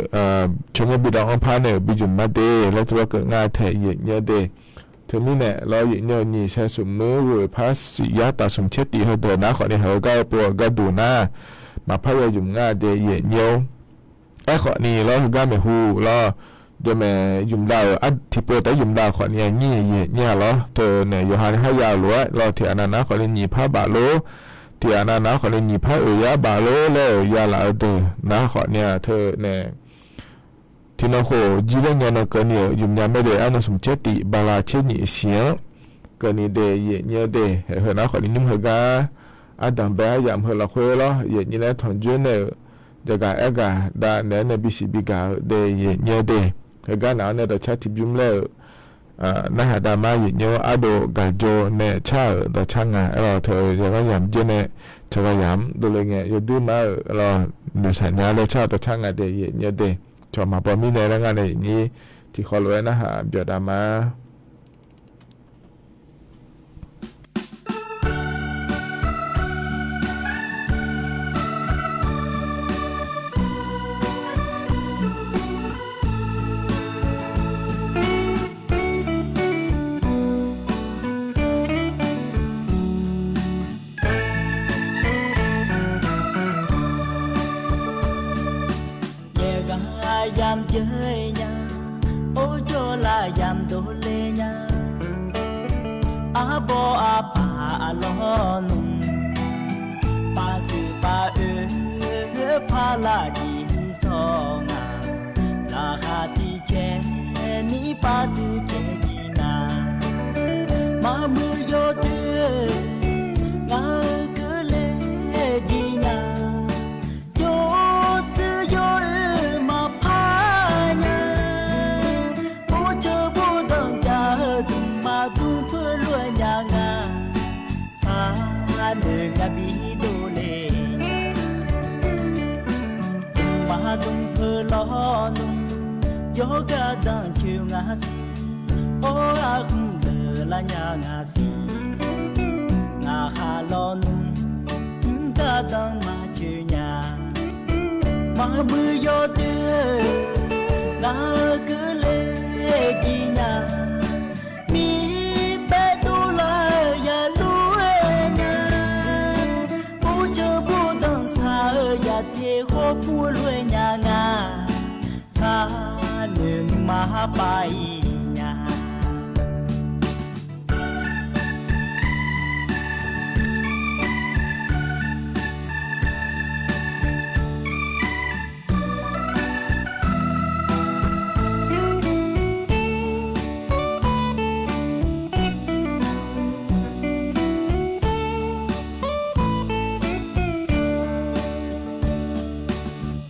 tsawrmyanr bi dawv-anr par nae-euq bi yumq ma de laer teugar keuv ngar tae yaefnyir de. Teumirnae lawr yaefnyir-eu nyiq sae smq muir ghoeq par siq yar taf smq tser tif heudeuq nar khawfni haq-eu gar-eu pov-eu gharduq nar maqpar ya yumq ngar de yaefnyir-or. Aerkhawfni lawr heugar maeqhu lawr jawrmaeq yumq dav-euq tiqpov taef-aer yumq dav khawfni nyir yaefnyir-a lawr teu nae yawqha nae har ya-euq lof-aer lawr tiq ghaq nav nar khawfni nyiq par baf lor, tiq ghaq nav nar khawfni nyiq par oeq yar baf lor laer-euq ya laf-eu deuq nar khawfni-aq teu nae tiqnan khof jir laer ngae nan keuvni-euq yumq nya mae de arnan smq tser tif bala tser nyiq siq-anr keuvni de yaefnyir de. Haeq heu nar khawfni nymr heugar ardanq bae aryamq heu lafkhoer lawr yaefnyir laer tanqjoer nae-euq jaqgaq aergaq dav naeq-aer nae bisiq bigaq-eu de yaefnyir de. Heugar naq-anr nae dawqcar tiqbymr laer-euq narhaq dav mar yaefnyir ardov gaqjawr nae car-euq dawqcar nga aer lawr teu-eu yawqghaq yamq dzer nae cawqghaq yamq dovle ngae yawduir mar-euq lawr noeqshaq nya laer car-eu dawqcar nga de yaefnyir de. Cawq maqbaw mirnae laer ngar nae yaefnyir tiqkhawf lof-aer narhaq byawq dav ma. Yaeqghaq yamq dzer nya, or jawrlav yamq dovle nya. Arbawr arpaq lawrnmr, paqsiq paq-oe, parlar jiq sawr nga. Laqkhaq tiq cae ni paqsiq cae jiq nga. Maqmuiq yawdoer ngaq-euq keuvle jiq nya. Yawshuif yawoer maqpar nya. Yawr gardanr coer ngar siq, or arhmq deuq lar nya ngar siq. Ngaq khaq lawnmr, mr gardanr maqcoer nya. Maqmuiq yawdoer, ngaq-euq keuvle jir nya. Mirpaev dovlar-eu ya lof-aer nya. Burceuq burdanq saq-eu ya teq khawr pur lof-aer nya nga. Sar noeq nuima pav-ir nya.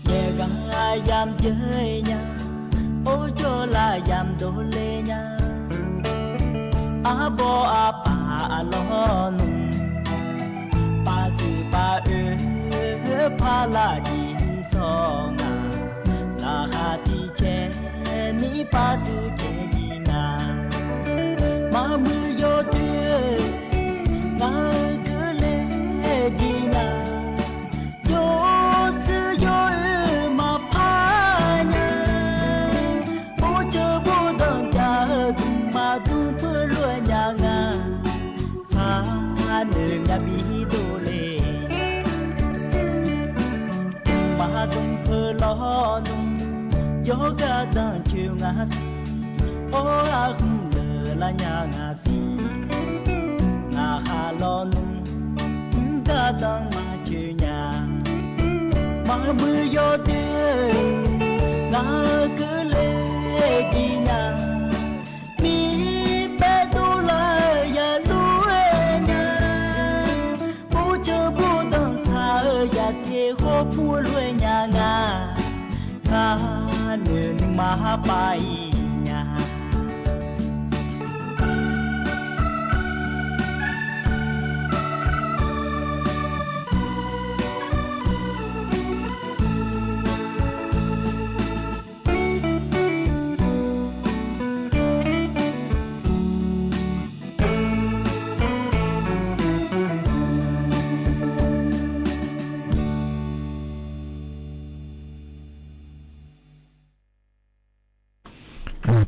Yaeq ghaq yamq jeur nya, or jawrlav yamq dovle nya. Arbawr arpaq aqlawr nmr, paqsiq paq oe par lar jir sawr nga. Laqkhaq tiq cae ni paqsiq cae jir nga. Maqmuiq yawdoer, ngaq-euq keuvle jir nga. Yawshuir yawoer maqpar nya. Burceuq burdanq jav-eu dmqma dmq peulof-aer nya nga. Sar noeq myav bi dovle. Maqdmq peuq lawr nmr, yawr gardanr coer ngar siq, or arhmq deuq lar nya ngar siq. Ngaq khaq lawnmr, mr gardanr maqcoer nya. Maqmuiq yawdoer, ngaq-euq keuvle jir nya. Mirpaev dovlar-eu ya lof-aer nya. Burceuq burdanq saq-eu ya teq khawr pur lof-aer nya nga. Sar noeq nuima pav-ir nya.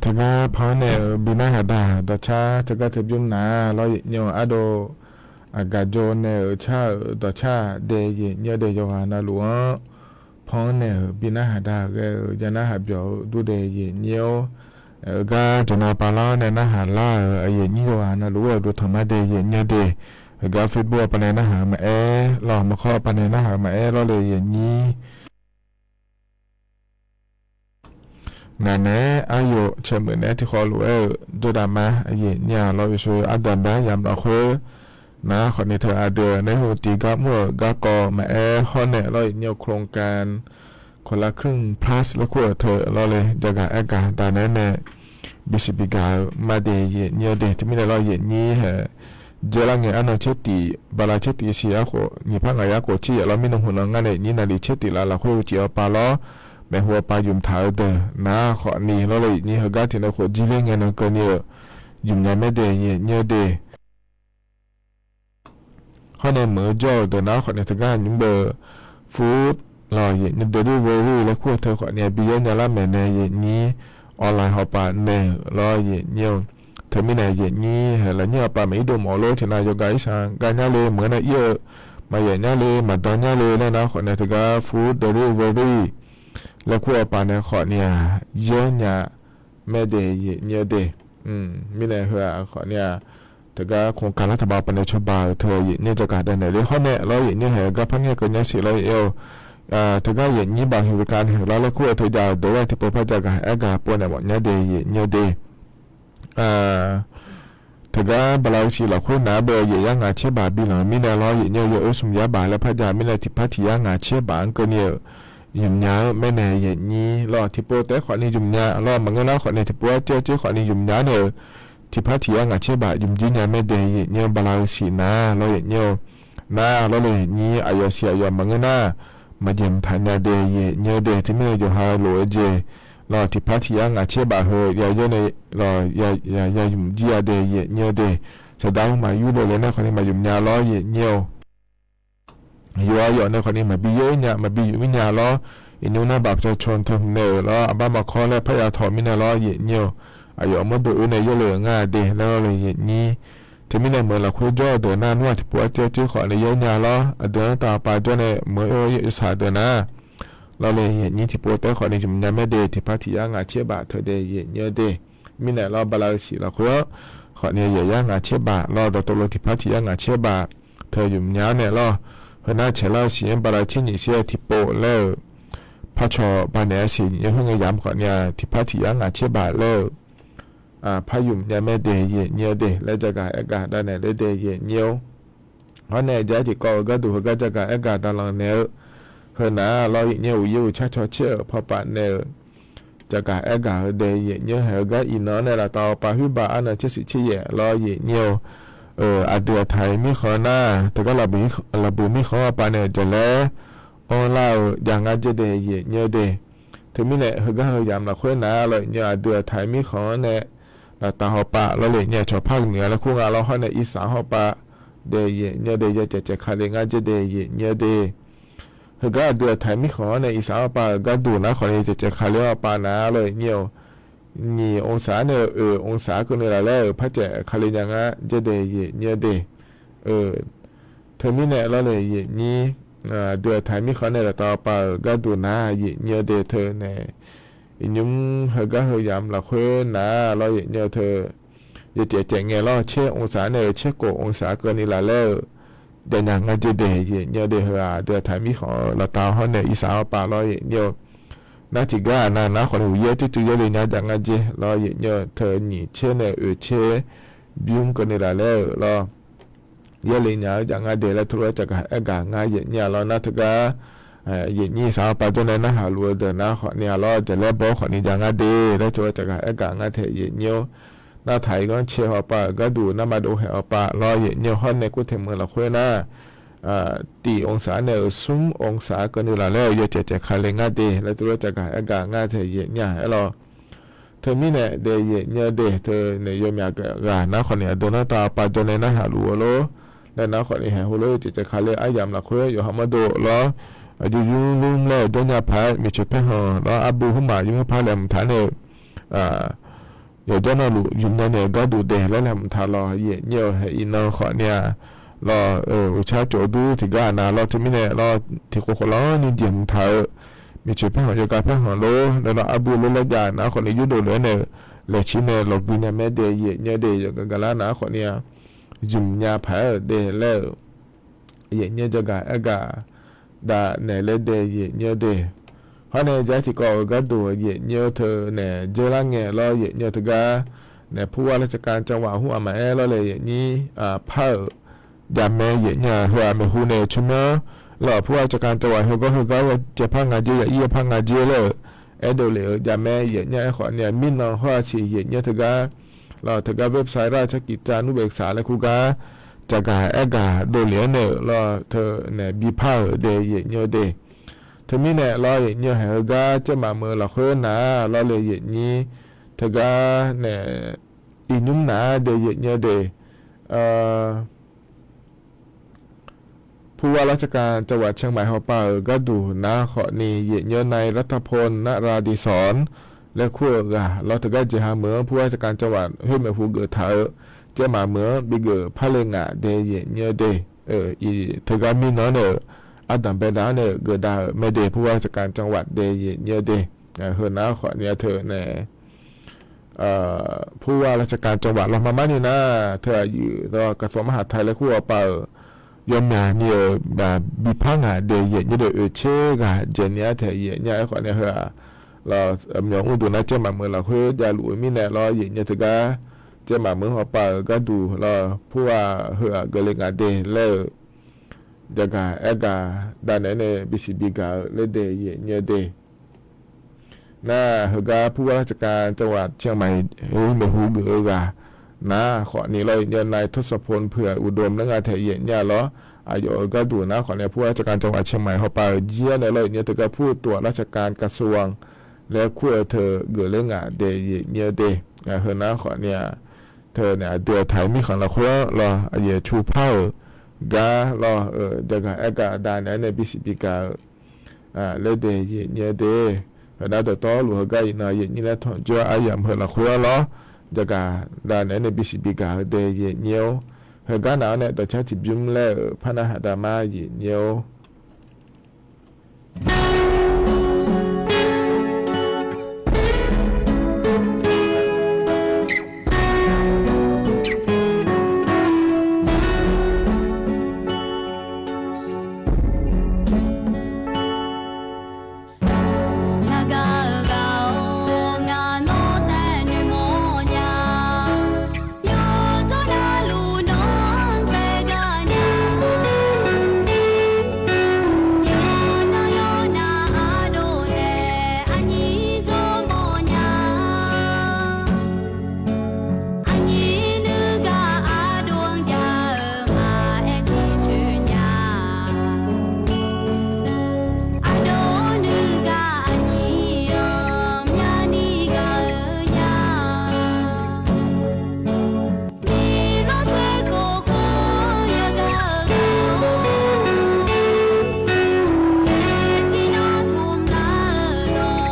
Teugar panr naeq-euq bi narhaq daq, dawqcar teugar teu bymr naq-a lawr yaeq nyir-eu ardov. Aqgaf jawr nae-euq car-euq dawqcar dae yaeq nyir-eu dae yawqghaq navluf-anr panr naeq-euq bi narhaq daq ghae-eu ya narhaq byawq-eu durdae yaeq nyir-awr, gar jaqnan pavlar-awr nae narhaq lar-euq aqyaeq nyir yawqghaq navluf-eu dovtanq mar dae yaeq nyir-eu dae, heugar Facebook-a pavnae narhaq-eu maqaer, lawq maqkhawr-a pavnae narhaq-eu maqaer lawr le yaeq nyir. Ngaq naeq-aer aryawf caeqmeuf naeq-aer tiqkhawv lof-aer-euq jawrdaf ma, aqyaeq nyir-aq lawr yawshoe ardaq mbae-aer yamq lafkhoer, nar khawfni teu aqdui nae hmq tiq gar mr-euq garkawv maqaer hawr nae lawr yaeq nyir-eu โครงการคนละครึ่ง plus laer kur-euq teu lawr le jagaq aergaq daq naeq-aer nae bisiq bigaq-eu mardae yaeq nyir-eu dae teumirnae lawr yaeq nyir hae. Dzaelar ngae arnan tser tif bala tser tif siq arkhof nyiq par ngaq yar khof tser yaeq lawr mirnan hmq nan ngar nae nyir navlif tser tif laf lafkhoer uqcif-awr pav lawr, maeqhu-awr pav ymq taq-eu deuq nar khawfni lawr le yaeq nyir heugar tiq nae khof jir ler ngae nan keuvni-euq ymq nya maerdae yaeq nyir-eu dae. Hawr nae meuq-eu jawr-euq deuq nar khawfni teugar nymr beu fur lawq yaeq nyir delivery laer kur-eu teu khawfni bi yar nya lar maeqnaeq yaeq nyir online hawpaf naeq-euq lawr yaeq nyir-eu. Teumirnae yaeq nyir hae lafnyir hawpaf maqir dov mawf lor tiqnan yawqgar irshaq gar nyar le meuq-eu nar ir-eu, maqyaef nyar le maqdan nyar le laer nar khawfni teugar fur delivery laer kur-eu paf nae khawfni-aq yar nya maerdae yaeq nyir-eu dae. Mirnae heu-aq khawfni-aq teugar โครงการ lar taqbaq paf nae cawba-euq teu yaeq nyir jagaq daq naeq le hawr nae lawr yaeq nyir hae gar par ngaer keuv nyar siq lawr yaeq-eu. Teugar yaeq nyir baq heu bi ka naeq-euq lar laer kur-eu teu jav-euq deuq-aer tiqpov par jagaq aergaq pov naeq mawf nyar dae yaeq nyir-eu dae. Teugar bala-eu siq lafkhoer nar bae yaeq yar ngaq tser baq bi lanq-eu mirnae lawr yaeq nyir-eu yawoer smq yar baq laer par jav mirnae tiqpar tiq yar ngaq tser baq-anr keuvni-euq ymq nya-eu maernae yaeq nyir lawr tiqpov taef-aer khawfni ymq nya lawr maqngeur nar khawfni tiqpov-aer tser tser khawfni ymq nya nae-euq tiqpar tiq yar ngaq tser baq ymq jir nya maerdae yaeq nyir-eu bala-eu siq nar lawr yaeq nyir-eu nar lawr le yaeq nyir aqyawf siq aqyawf maqngeur nar maqjeq mqtaq nya dae yaeq nyir-eu dae teumirnae yawqha lof-eu jeq lawq, tiqpar tiq yar ngaq caer baf heu ya yawr nae lawq, ya yamq jir-a de yaeq nyir-eu de. Saqdaq maqyur dov le nae khawf ni maqyamq nya lawr yaeq nyir-eu. Yawqha yawf nae khawf ni maqbi yaer nya maqbi yuf mir nya lawr. Iqnymr nar baq pyacan teu hmq nae-euq lawr, aqbar maqkawr laer parya tawq mirnae lawr yaeq nyir-eu. Aqyawf mawrdo oe nae yawr le-euq nga de laer lawr le yaeq nyir. Teumirnae meuq lafkhoer jawr-eu deuq nar nmr-aq tiqpov artiv artiv khawf nae yaer nya lawr, aqdui-anr tavpav jawr nae meuq-eu yawsaq deuq nar lawr le yaeq nyir tiqpov taef khawf ni yamq nya mae de tiqpar tiq yar ngaq caer baf teu de yaeq nyir-eu de. Mirnae lawr bala-eu siq lafkhoer-anr khawf ni yaf yar ngaq caer baf lawr dawqtawvluf tiqpar tiq yar ngaq caer baf teu yamq nya-anr nae lawr. Heunar caeqlar-eu siq-anr bala caer nyiq saer tiqpov laer-euq parcawq banaeq-a siq nyiq yar khoer ngae yamq khawf ni-a tiqpar tiq yar ngaq caer baf laer-euq par yamq nya mae de yaeq nyir-eu de laer jagaq aergaq davnaeq ler de yaeq nyir-or. Hawr nae jar tiqkawv-euq gharduq heugar jagaq aergaq davlanq naeq-eu. Heunar lawr yaeq nyir-eu uqyaer uqcar caw caer-euq pawpav naeq-euq jagaq aergaq-eu de yaeq nyir-eu haeq-eu gar iqnan-anr nae laftav awpav khoer baf arnan caer siq caer yaef lawr yaeq nyir-eu. Aqdui aqtaq-iq mirkhanq nar teugar lafbuiq mirkhanq-anr awpav naeq-euq jaqlaer anrlar-eu jav ngar jaer de yaeq nyir-eu de. Teumirnae heugar heu yamq lafkhoer nar lawr yaeq nyir-eu aqdui aqtaq-iq mirkhanq-anr nae laftav hawpav lawr le nyir-a cawqpar-eu miqya laer kur nga lawr hawr nae irsaq-anr hawpav de yaeq nyir-eu de ya caevcaev kale ngar jaer de yaeq nyir-eu de. Heugar aqdui aqtaq-iq mirkhanq-anr nae irsaq-anr hawpav-euq gharduq nar khawf ni caevcaev kale-anr hawpav nar lawr yaeq nyir-eu nyiq องศา nae-eu oeq องศา keuvni laf laer-euq par caev kale nya ngar jaer de yaeq nyir-eu de. Teumirnae lawr le yaeq nyir, aqdui aqtaq-iq mirkhanq nae laftav hawpav-euq gharduq nar yaeq nyir-eu de teu nae iqnymr heugar heu yamq lafkhoer nar lawr yaeq nyir-eu teu ya caevcaev ngae lawr caer องศา nae-euq caer kof องศา keuvni laf laer-euq jav nya ngar jaer de yaeq nyir-eu de heu-aq aqdui aqtaq-iq mirkhanq-eu laftav hawr nae irsaq-anr hawpav lawr yaeq nyir-eu. Nar tiqgar aqnav nar khawf ni uqyaer tsuiv tsuiv yawr le nya jav ngar jaer lawr yaeq nyir-eu teu nyiq caer nae oeq caer bymr keuvni laf laer-euq lawr yaer le nya-eu jav ngar de laer teulof-aer caqgaq aergaq ngar yaeq nyir-a lawr nar teugar yaeq nyir irsaq-anr hawpav jawr nae narhaq luf-eu deuq nar khawf ni-a lawr jaqlaer bawr khawf ni jav ngar de laer teulof-aer caqgaq aergaq ngar taeq yaeq nyir-or. Nar taq-iq ghanrcae hawpav-euq gharduq narma dov haeq hawpav lawr yaeq nyir-eu hawr nae kur taeq meuq lafkhoer nar tiq องศา nae-euq smr องศา keuvni laf laer-euq ya caevcaev kale ngar de laer teulof-aer caqgaq aergaq ngar taeq yaeq nyir-a aer lawr. Teumirnae daef yaeq nyir-eu de teu nae yawmyaq ghaq nar khawf ni aqdui nar taq hawpav jawr nae narhaq luf-eu lor. Nae nar khawf ni haeq heulof-aer caevcaev kale aryamq lafkhoer yawqha mawrdov lawr aqjox yur lmr laer-euq jawrnya paq-aer miqcoeq paerkhanq lawr arbu hmrmaf yur hmr par laeqhmq taq nae-eu yawqjawr navluf yamq nya naeq-eu gharduq daeq laer laeqhmq taq lawq yaeq nyir-eu haeq iqnan khawf ni-a lawr-eu uqcar cawv dur tiqgar aqnav lawr teumirnae lawr tiqkhof khof lanr ni jeq hmq taq-eu miqcoeq paerkhanq yawgaq paerkhanq lor nae lawr arbu lor laer jav nar khawf ni yurdov lof-aer nae-eu laeqcir nae lawqgui nya mae daef yaeq nyir-eu de yawqgaq gaqlar nar khawf ni-a yamq nya paq-aer-euq daeq laer-euq yaeq nyir-eu jagaq aergaq dav naeq laer daef yaeq nyir-eu de. Hawr nae jar tiqkawv-euq gharduq yaeq nyir-eu teu naeq dzeurlar ngae lawr yaeq nyir-eu teugar naeq purwar lavcaqkav canwaf hmr aqmaf-aer lawr le yaeq nyir par-euq jaqmae yaeq nyir-a heu-aq maeqhu nae-eu tsawrmyanr lawr purwar lavcaqkav canwaf heugar heugar ya caev par nga dzer ya ir ya par nga dzer laer-euq aerdov lef-euq jaqmae yaeq nyir-a aerkhawf ni-a mirnan hawr-a siq yaeq nyir-eu teugar lawr teugar website lar carkiv cav nmr beuq saq laer kur gar caqgaq aergaq dovlef-anr nae-euq lawr teu naeq bipar-euq daef yaeq nyir-eu de. Teumirnae lawr yaeq nyir-eu haeq heugar caermaf meuq-eu lafkhoer nar lawr le yaeq nyir teugar nae iqnymr nar daef yaeq nyir-eu de. Purwar lavcaqkav canwaf caermaf hawpav-euq gharduq nar khawf ni yaeq nyir-eu nae lavtaqpov nar ra diqsawq-anr laer kur-euq ghaq lawr teugar jeqha meuq-anr purwar lavcaqkav canwaf khoer maeqhu geuf taq-eu caermaf meuq-anr bigeuf par le ngaq daef yaeq nyir-eu de. Iq teugar mirnan nae-euq ardanq baedav-anr nae-euq geufdav-euq maede purwar lavcaqkav canwaf daef yaeq nyir-eu de. Heu nar khawf ni-a teu nae purwar lavcaqkav canwaf lawr mar mar ni nar teu aqyuif lawr กระทรวงมหาดไทย laer kur hawpav-euq yawmyaq ni-euq bipar ngaq daef yaeq nyir de oeq caer ghaq dzaeq ni-a taeq yaeq nyir-a aerkhawf ni-a heu-aq lawr myawq mr duq nar caermaf meuq lafkhoer javluf-eu mirnae lawr yaeq nyir teugar caermaf meuq hawpav-euq gharduq lawr purwar heu-aq geufle ngaq de laer-euq jaqgaq aergaq dav naeq-aer nae bisiq bigaq-eu laer daef yaeq nyir-eu de. Nar heugar purwar lavcaqkav canwaf caermaf-iq heu maeqhu geuf-eu ghaq nar khawf ni lawr yaeq nyir-eu nae ทศพล เผื่ออุดม laer nga taeq yaeq nyir-a lawr aqyawf-euq gharduq nar khawf ni purwar lavcaqkav canwaf caermaf-iq hawpav-euq jir-anr nae lawr yaeq nyir teugar pur tof-aq lavcaqkav กระทรวง laer kur-eu teu geufler ngaq dae yaeq nyir-eu de. Heu nar khawf ni-aq, teu nae aqdui-aq taq-ir mirkhanq lafkhoer-anr lawr, aqyuif aqtsu par-euq gar lawr, jagaq aer gaq da naeq-aer nae bisiq bigaq-eu laer dae yaeq nyir-eu de. Heu nar dawqtawvluf heugar iqnan yaeq nyir laer tanqjoer aryamq heu lafkhoer-anr lawr, jagaq da naeq-aer nae bisiq bigaq-eu dae yaeq nyir-or. Heugar naq-anr nae dawqcar tiqbymr laer-euq par narhaq da mar yaeq nyir-or. Naqgaq-euq ghaq-or, ngaq nawr taef noeqmawf nya. Yawdzanr navluf nawr-anr taef gaq nya. Yawqnan yawqnan ardov nae aqnyir dzawrmawf nya. Aqnyir nuigaq ardov-anr jav-eu maqaer tiqcoeq nya. Ardov nuigaq aqnyir-anr myavni gaq-eu nya. Miqlor tsoerkhof khof yagaq-eu ghaq-or, aerjir nawr tmqlar-eu dawq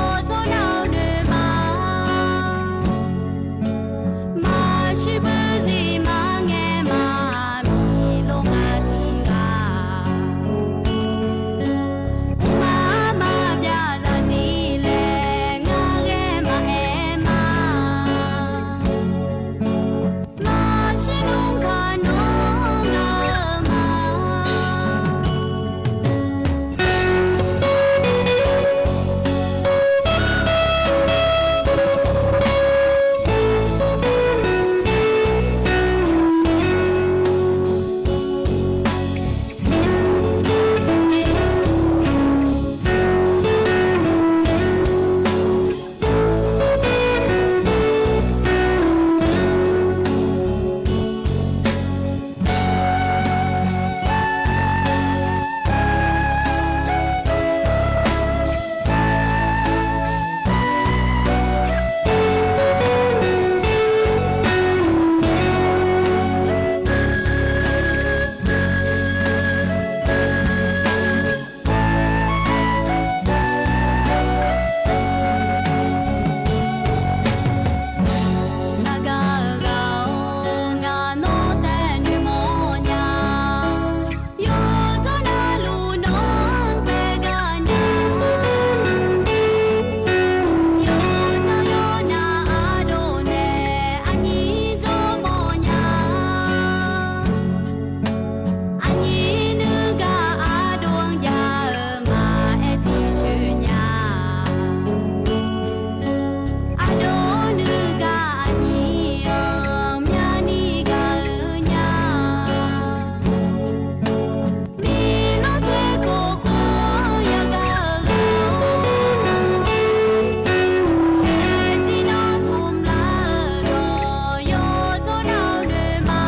yawdzanr nav-eu noeqma. Maqshuir buirzir maqngae ma, miqlor nga tiq ghaq. Mqmaq maqbyav zaqzir laer ngar ghae maqaer ma. Maqshir nmr kaq nawr nga-eu ma. Naqgaq-euq ghaq-or, ngaq nawr taef noeqmawf nya. Yawdzanr navluf nawr-anr taef gaq nya. Yawqnan yawqnan ardov nae aqnyir dzawrmawf nya. Aqnyir nuigaq ardov-anr jav-eu maqaer tiqcoeq nya. Ardov nuigaq aqnyir-anr myavni gaq-eu nya. Miqlor tsoerkhof khof yagaq-eu ghaq-or, aerjir nawr tmqlar-eu dawq yawdzanr nav-eu noeqma.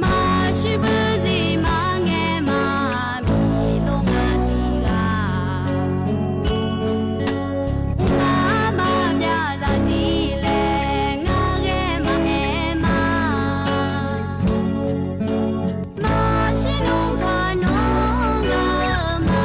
Maqshuir buirzir maqngae ma, miqlor nga tiq ghaq. Mqmaq maqbyav zaqzir laer ngar ghae maqaer ma. Maqshir nmr kaq nawr nga-eu ma.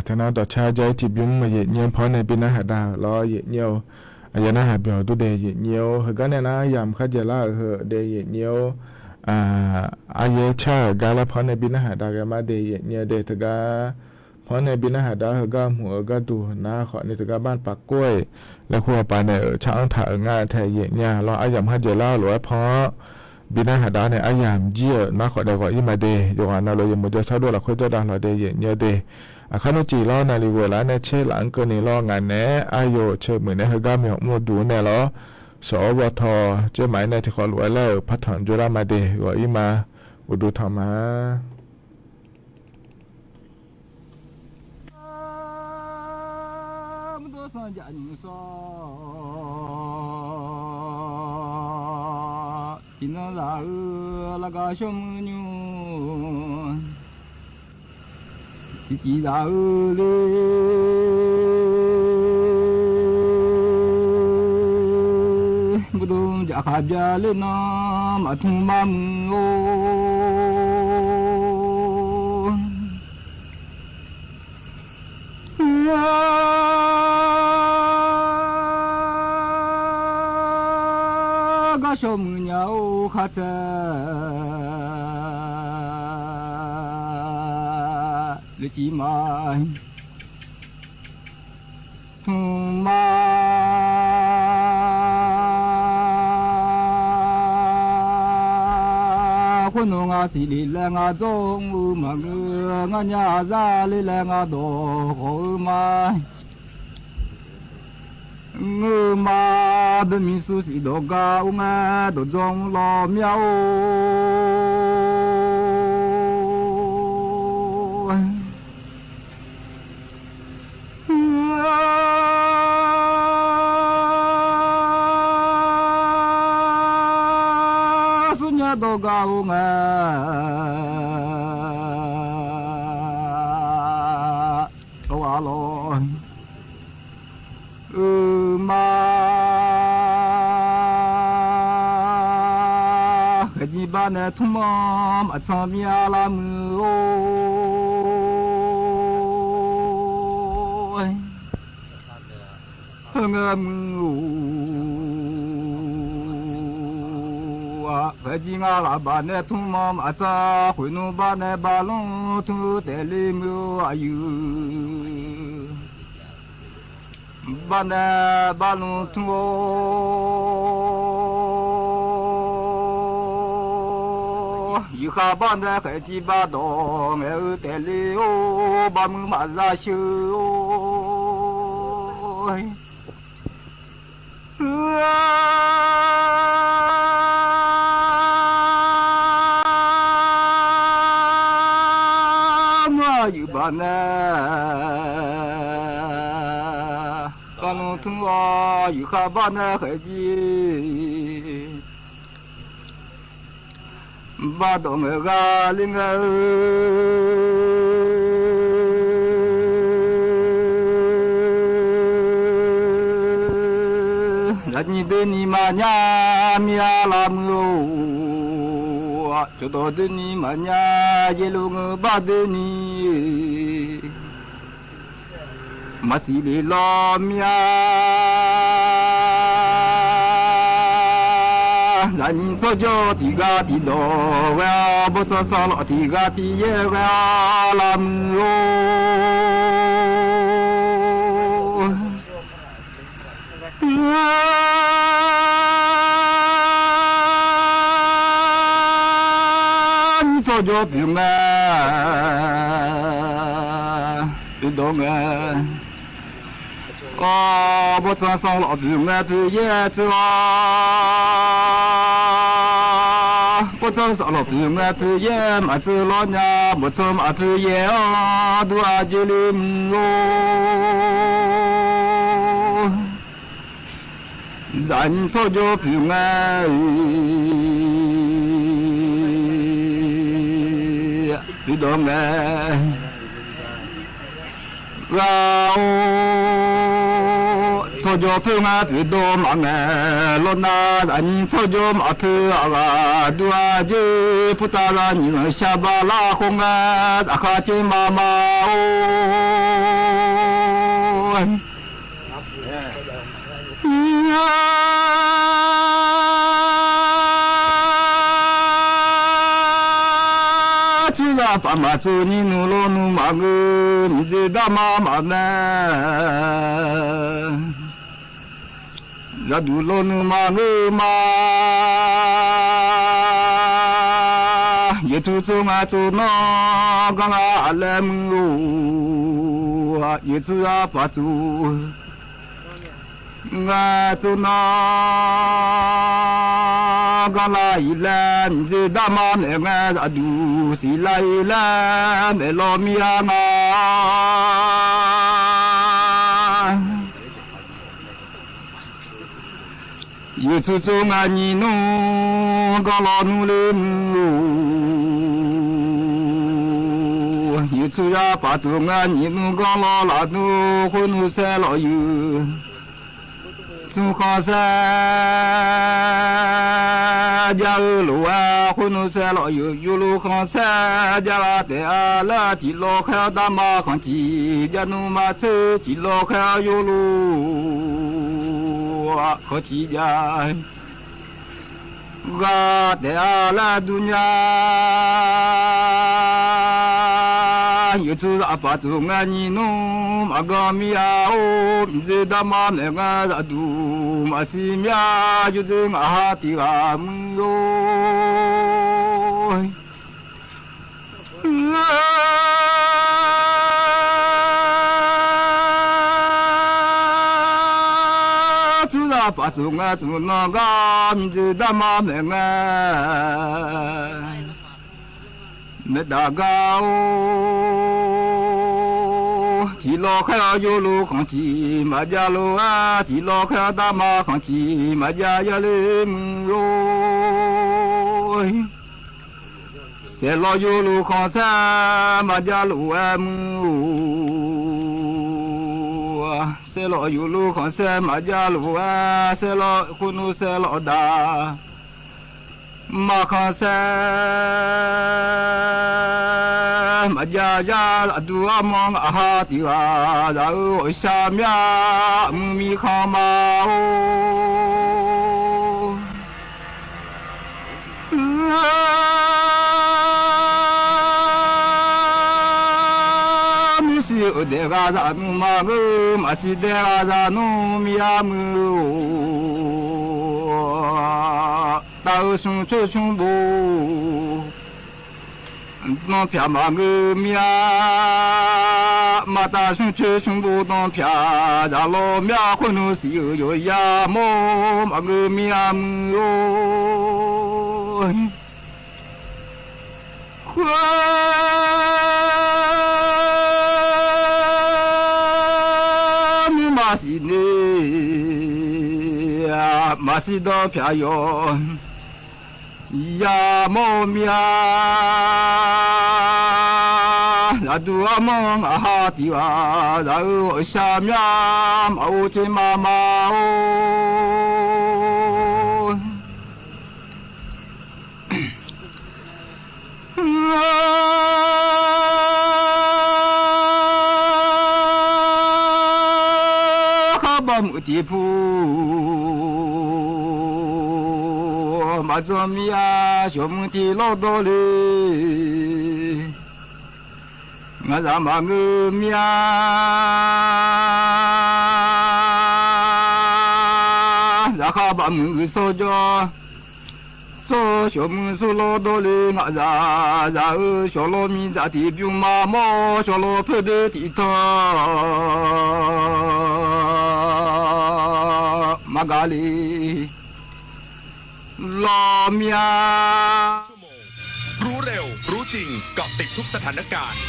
Teunar dawqcar jar-ir tiqbymr maqyaeq nyir-anr pawr nae bi narhaq da-euq lawr yaeq nyir-eu. Aqyawf narhaq byawq dur dae yaeq nyir-or. Heugar nae nar yamq kharjaeq lar-euq heu dae yaeq nyir-or. Aryaer car-euq gar laer pawr nae bi narhaq da ghae mar dae yaeq nyir-eu dae teugar pawr nae bi narhaq da-ar heugar hmq-eu gharduq nar khawf ni teugar bar paq kor-iq laer kur hawpaq nae-euq car-anr taq-euq ngar-eu tae yaeq nyir-a lawr. Aryamq kharjaeq lar-eu lof-aer pawr-anr bi narhaq da-ar nae aryamq jir-euq nar khawf dae ghawq-ir ma de. Yawqghaq navluf yawmuiq jawrshar dov lafkhoer jawrdav lawq dae yaeq nyir-eu de. Aqkar nmr ciq lawr naqliq ghoeq laf-ar nae tser laf-anr keuvni lawr ngaq naeq-aer aryawf ceuq muiq nae heugar myawq mr-eu duq-anr nae lawr. Shawq-awr bawtaw, tser maqaer nae tiqkhawf lof-aer laer-euq par tanq jawrlar ma de. Ghawq-ir ma. uqduq taq ma. Maqdawr sanqjaq nymq sawr, tiqnan zaq-eu largaq shawr muiq nymr, tiqcif zaq-eu le, maqdawr jaqkhaq byav ler nan maqtmr mar muiq-or. Gar shawr muiq nya-or, khar tsaev le civ ma. Tmr ma. Khoer nawq ngar siqle laer ngar dzawr mr-eu maqngeur, ngar nya zar ler laer ngar dawq khawf-eu ma. Ngeur-eu ma, bemiq suv siq dawq gar ur ngae, dawq dzawr mr lawq myav-or. Smrnya dawq gar ur ngae, dawq ghaq lawq-eu ma. Khaeqjir bar nae tmr-anr maqtsanr mir-a lar muiq-or. Heu ngae muiq-or. Khaeqjir ngar ghaq baq nae tmr-anr maqtsanr, khoeqnmr bar nae bar lanr tmr-eu taef le muiq-or aqyuif. Bar nae bar lanr tmr-or. Yuqkhaq bar nae khaeqjir bar dawq ngaeq-eu taef le-or, bar muiq maqzar sheu-or. Ngar aqyuif baq nae bar lanr tmr-awr, yuqkhaq bar nae khaeqjir bar dawq ngaeq ghaq le ngae-eu. Zaqnyiq doeni maqnya mir-a lar muiq-or. Cawqdawq doeni maqnya, yaerluf ngeur bar doeni maqsiq lef lawr mir-a. Zaqnyiq tsawrjawr tiqghaq tiqdawq ghae-awr, bawrtsanr sanrlawf tiqghaq tiqyaer ghae-awr lar muiq-or. Nyiq tsawrjawr poeq ngae, poeqdawq ngae, awr, bawrtsanr sanrlawf poeq ngae poeqyaer tsuif-awr, bawrtsanr sanrlawf poeq ngae poeqyaer maqtsuif lawr nya, bawrtsanr maqpoeq yaer-awr dur-a jeq le muiq-or. Zaqnyiq tsawrjawr poeq ngae, poeqdawq ngae, ghaq-or, tsawrjawr poeq ngae poeqdawq maqngaeq lawr nar, zaqnyiq tsawrjawr maqpoeq aqghaq dur-a jeq, purtav zaqnyiq-anr shar bar lar khof ngae, zaqkhav caev maqma-or. Tsawrhaq paf maqtsov nyir nmr lawrnmr maqngeur, miqdzer darma maqmae, zaqduq lawrnmr maqngeur ma. Yaeqtmq tsov nga tsov nanr gar nga laer muiq-or. Yaeqtmq tsov-a paf tsov nga tsov nanr ganr lar-iq laer, miqdzer darma maeq ngae, zaqduq siqlar-iq laer maeqlaw mir-a nga. Yawqtsu tsov ngae nyiq nmr ganr lawnmr ler muiq-or, yawqtsu yar paq tsov ngae nyiq nmr ganr law laf nmr khoer nmr saer lawf yuq. Tsmr khanqsaer jar-eu lof-aer khoer nmr saer lawf yuq. Yawluf khanqsaer jar-a taef-a laer tiq law khaer-awr darma khanq tiq jar nmr ma tser tiq law khaer-awr yawluf khanq tiq jar ghaq taef-a laer dur nya. Yawqtsu zaq paq tsov ngae nyiq nmr maqganr mir-a-or, miqdzer darma maeq ngae zaqduq maqsiq mir-a. Yawdzer ngaq ha tiq ghaq muiq-or, tsur zaq paq tsov ngae tsov nan gar miqdzer darma maeq ngae maeqdaq gar-or, tiq law khaer-awr yawluf khanq tiq maqjav lof-aer, tiq law khaer-awr darma khanq tiq maqjav yar ler muiq-or, saerlawq yawluf khanqsaer maqjav lof-aer muiq-or, saerlawq yawluf khanqsaer maqjav lof-aer, saerlawq khoer nmr saerlawq daq maqkhanq saer maqjav yar. Zaqduq armawr ngaq ha tiq ghaq zaq-eu ghawqshaq mya muiq mir khanq ma-or, nuisiq-euq daeq ghaq zaq nmr maqngeur, maqsiq daeq ghaq zaq nmr mir-a muiq-or, tav-eu smr coer smr bof danr pyaq maqngeur mir-a. Maqtav smr coer smr bof danr pyaq zaq law mya khoer nmr siq-euq yawqya mawr maqngeur mir-a muiq-or, khoer nmrma siqni maqsiq danr pyaq yawq ya mawr mir-a. Zaqduq armawr ngaq ha tiq ghaq zaq-eu ghawqshaq mya maqghov tser ma ma-or, kharbav muiq tiq pu maqdzan mir-a. Shawqmuiq tiq lawr dawr le ngaqzaq maqngeur mir-a. Zaqkhav bavmuiq ghuiqshawr jawr tsawr, shawqmuiq sawr lawr dawr le ngaqzaq zaq-eu shawqlawr miqdzaq tiq bymr ma mawr, shawqlawr poerdeuv tiq tanq maqgaq le lawr mir-a. รู้เร็ว รู้จริง เกาะติดทุกสถานการณ์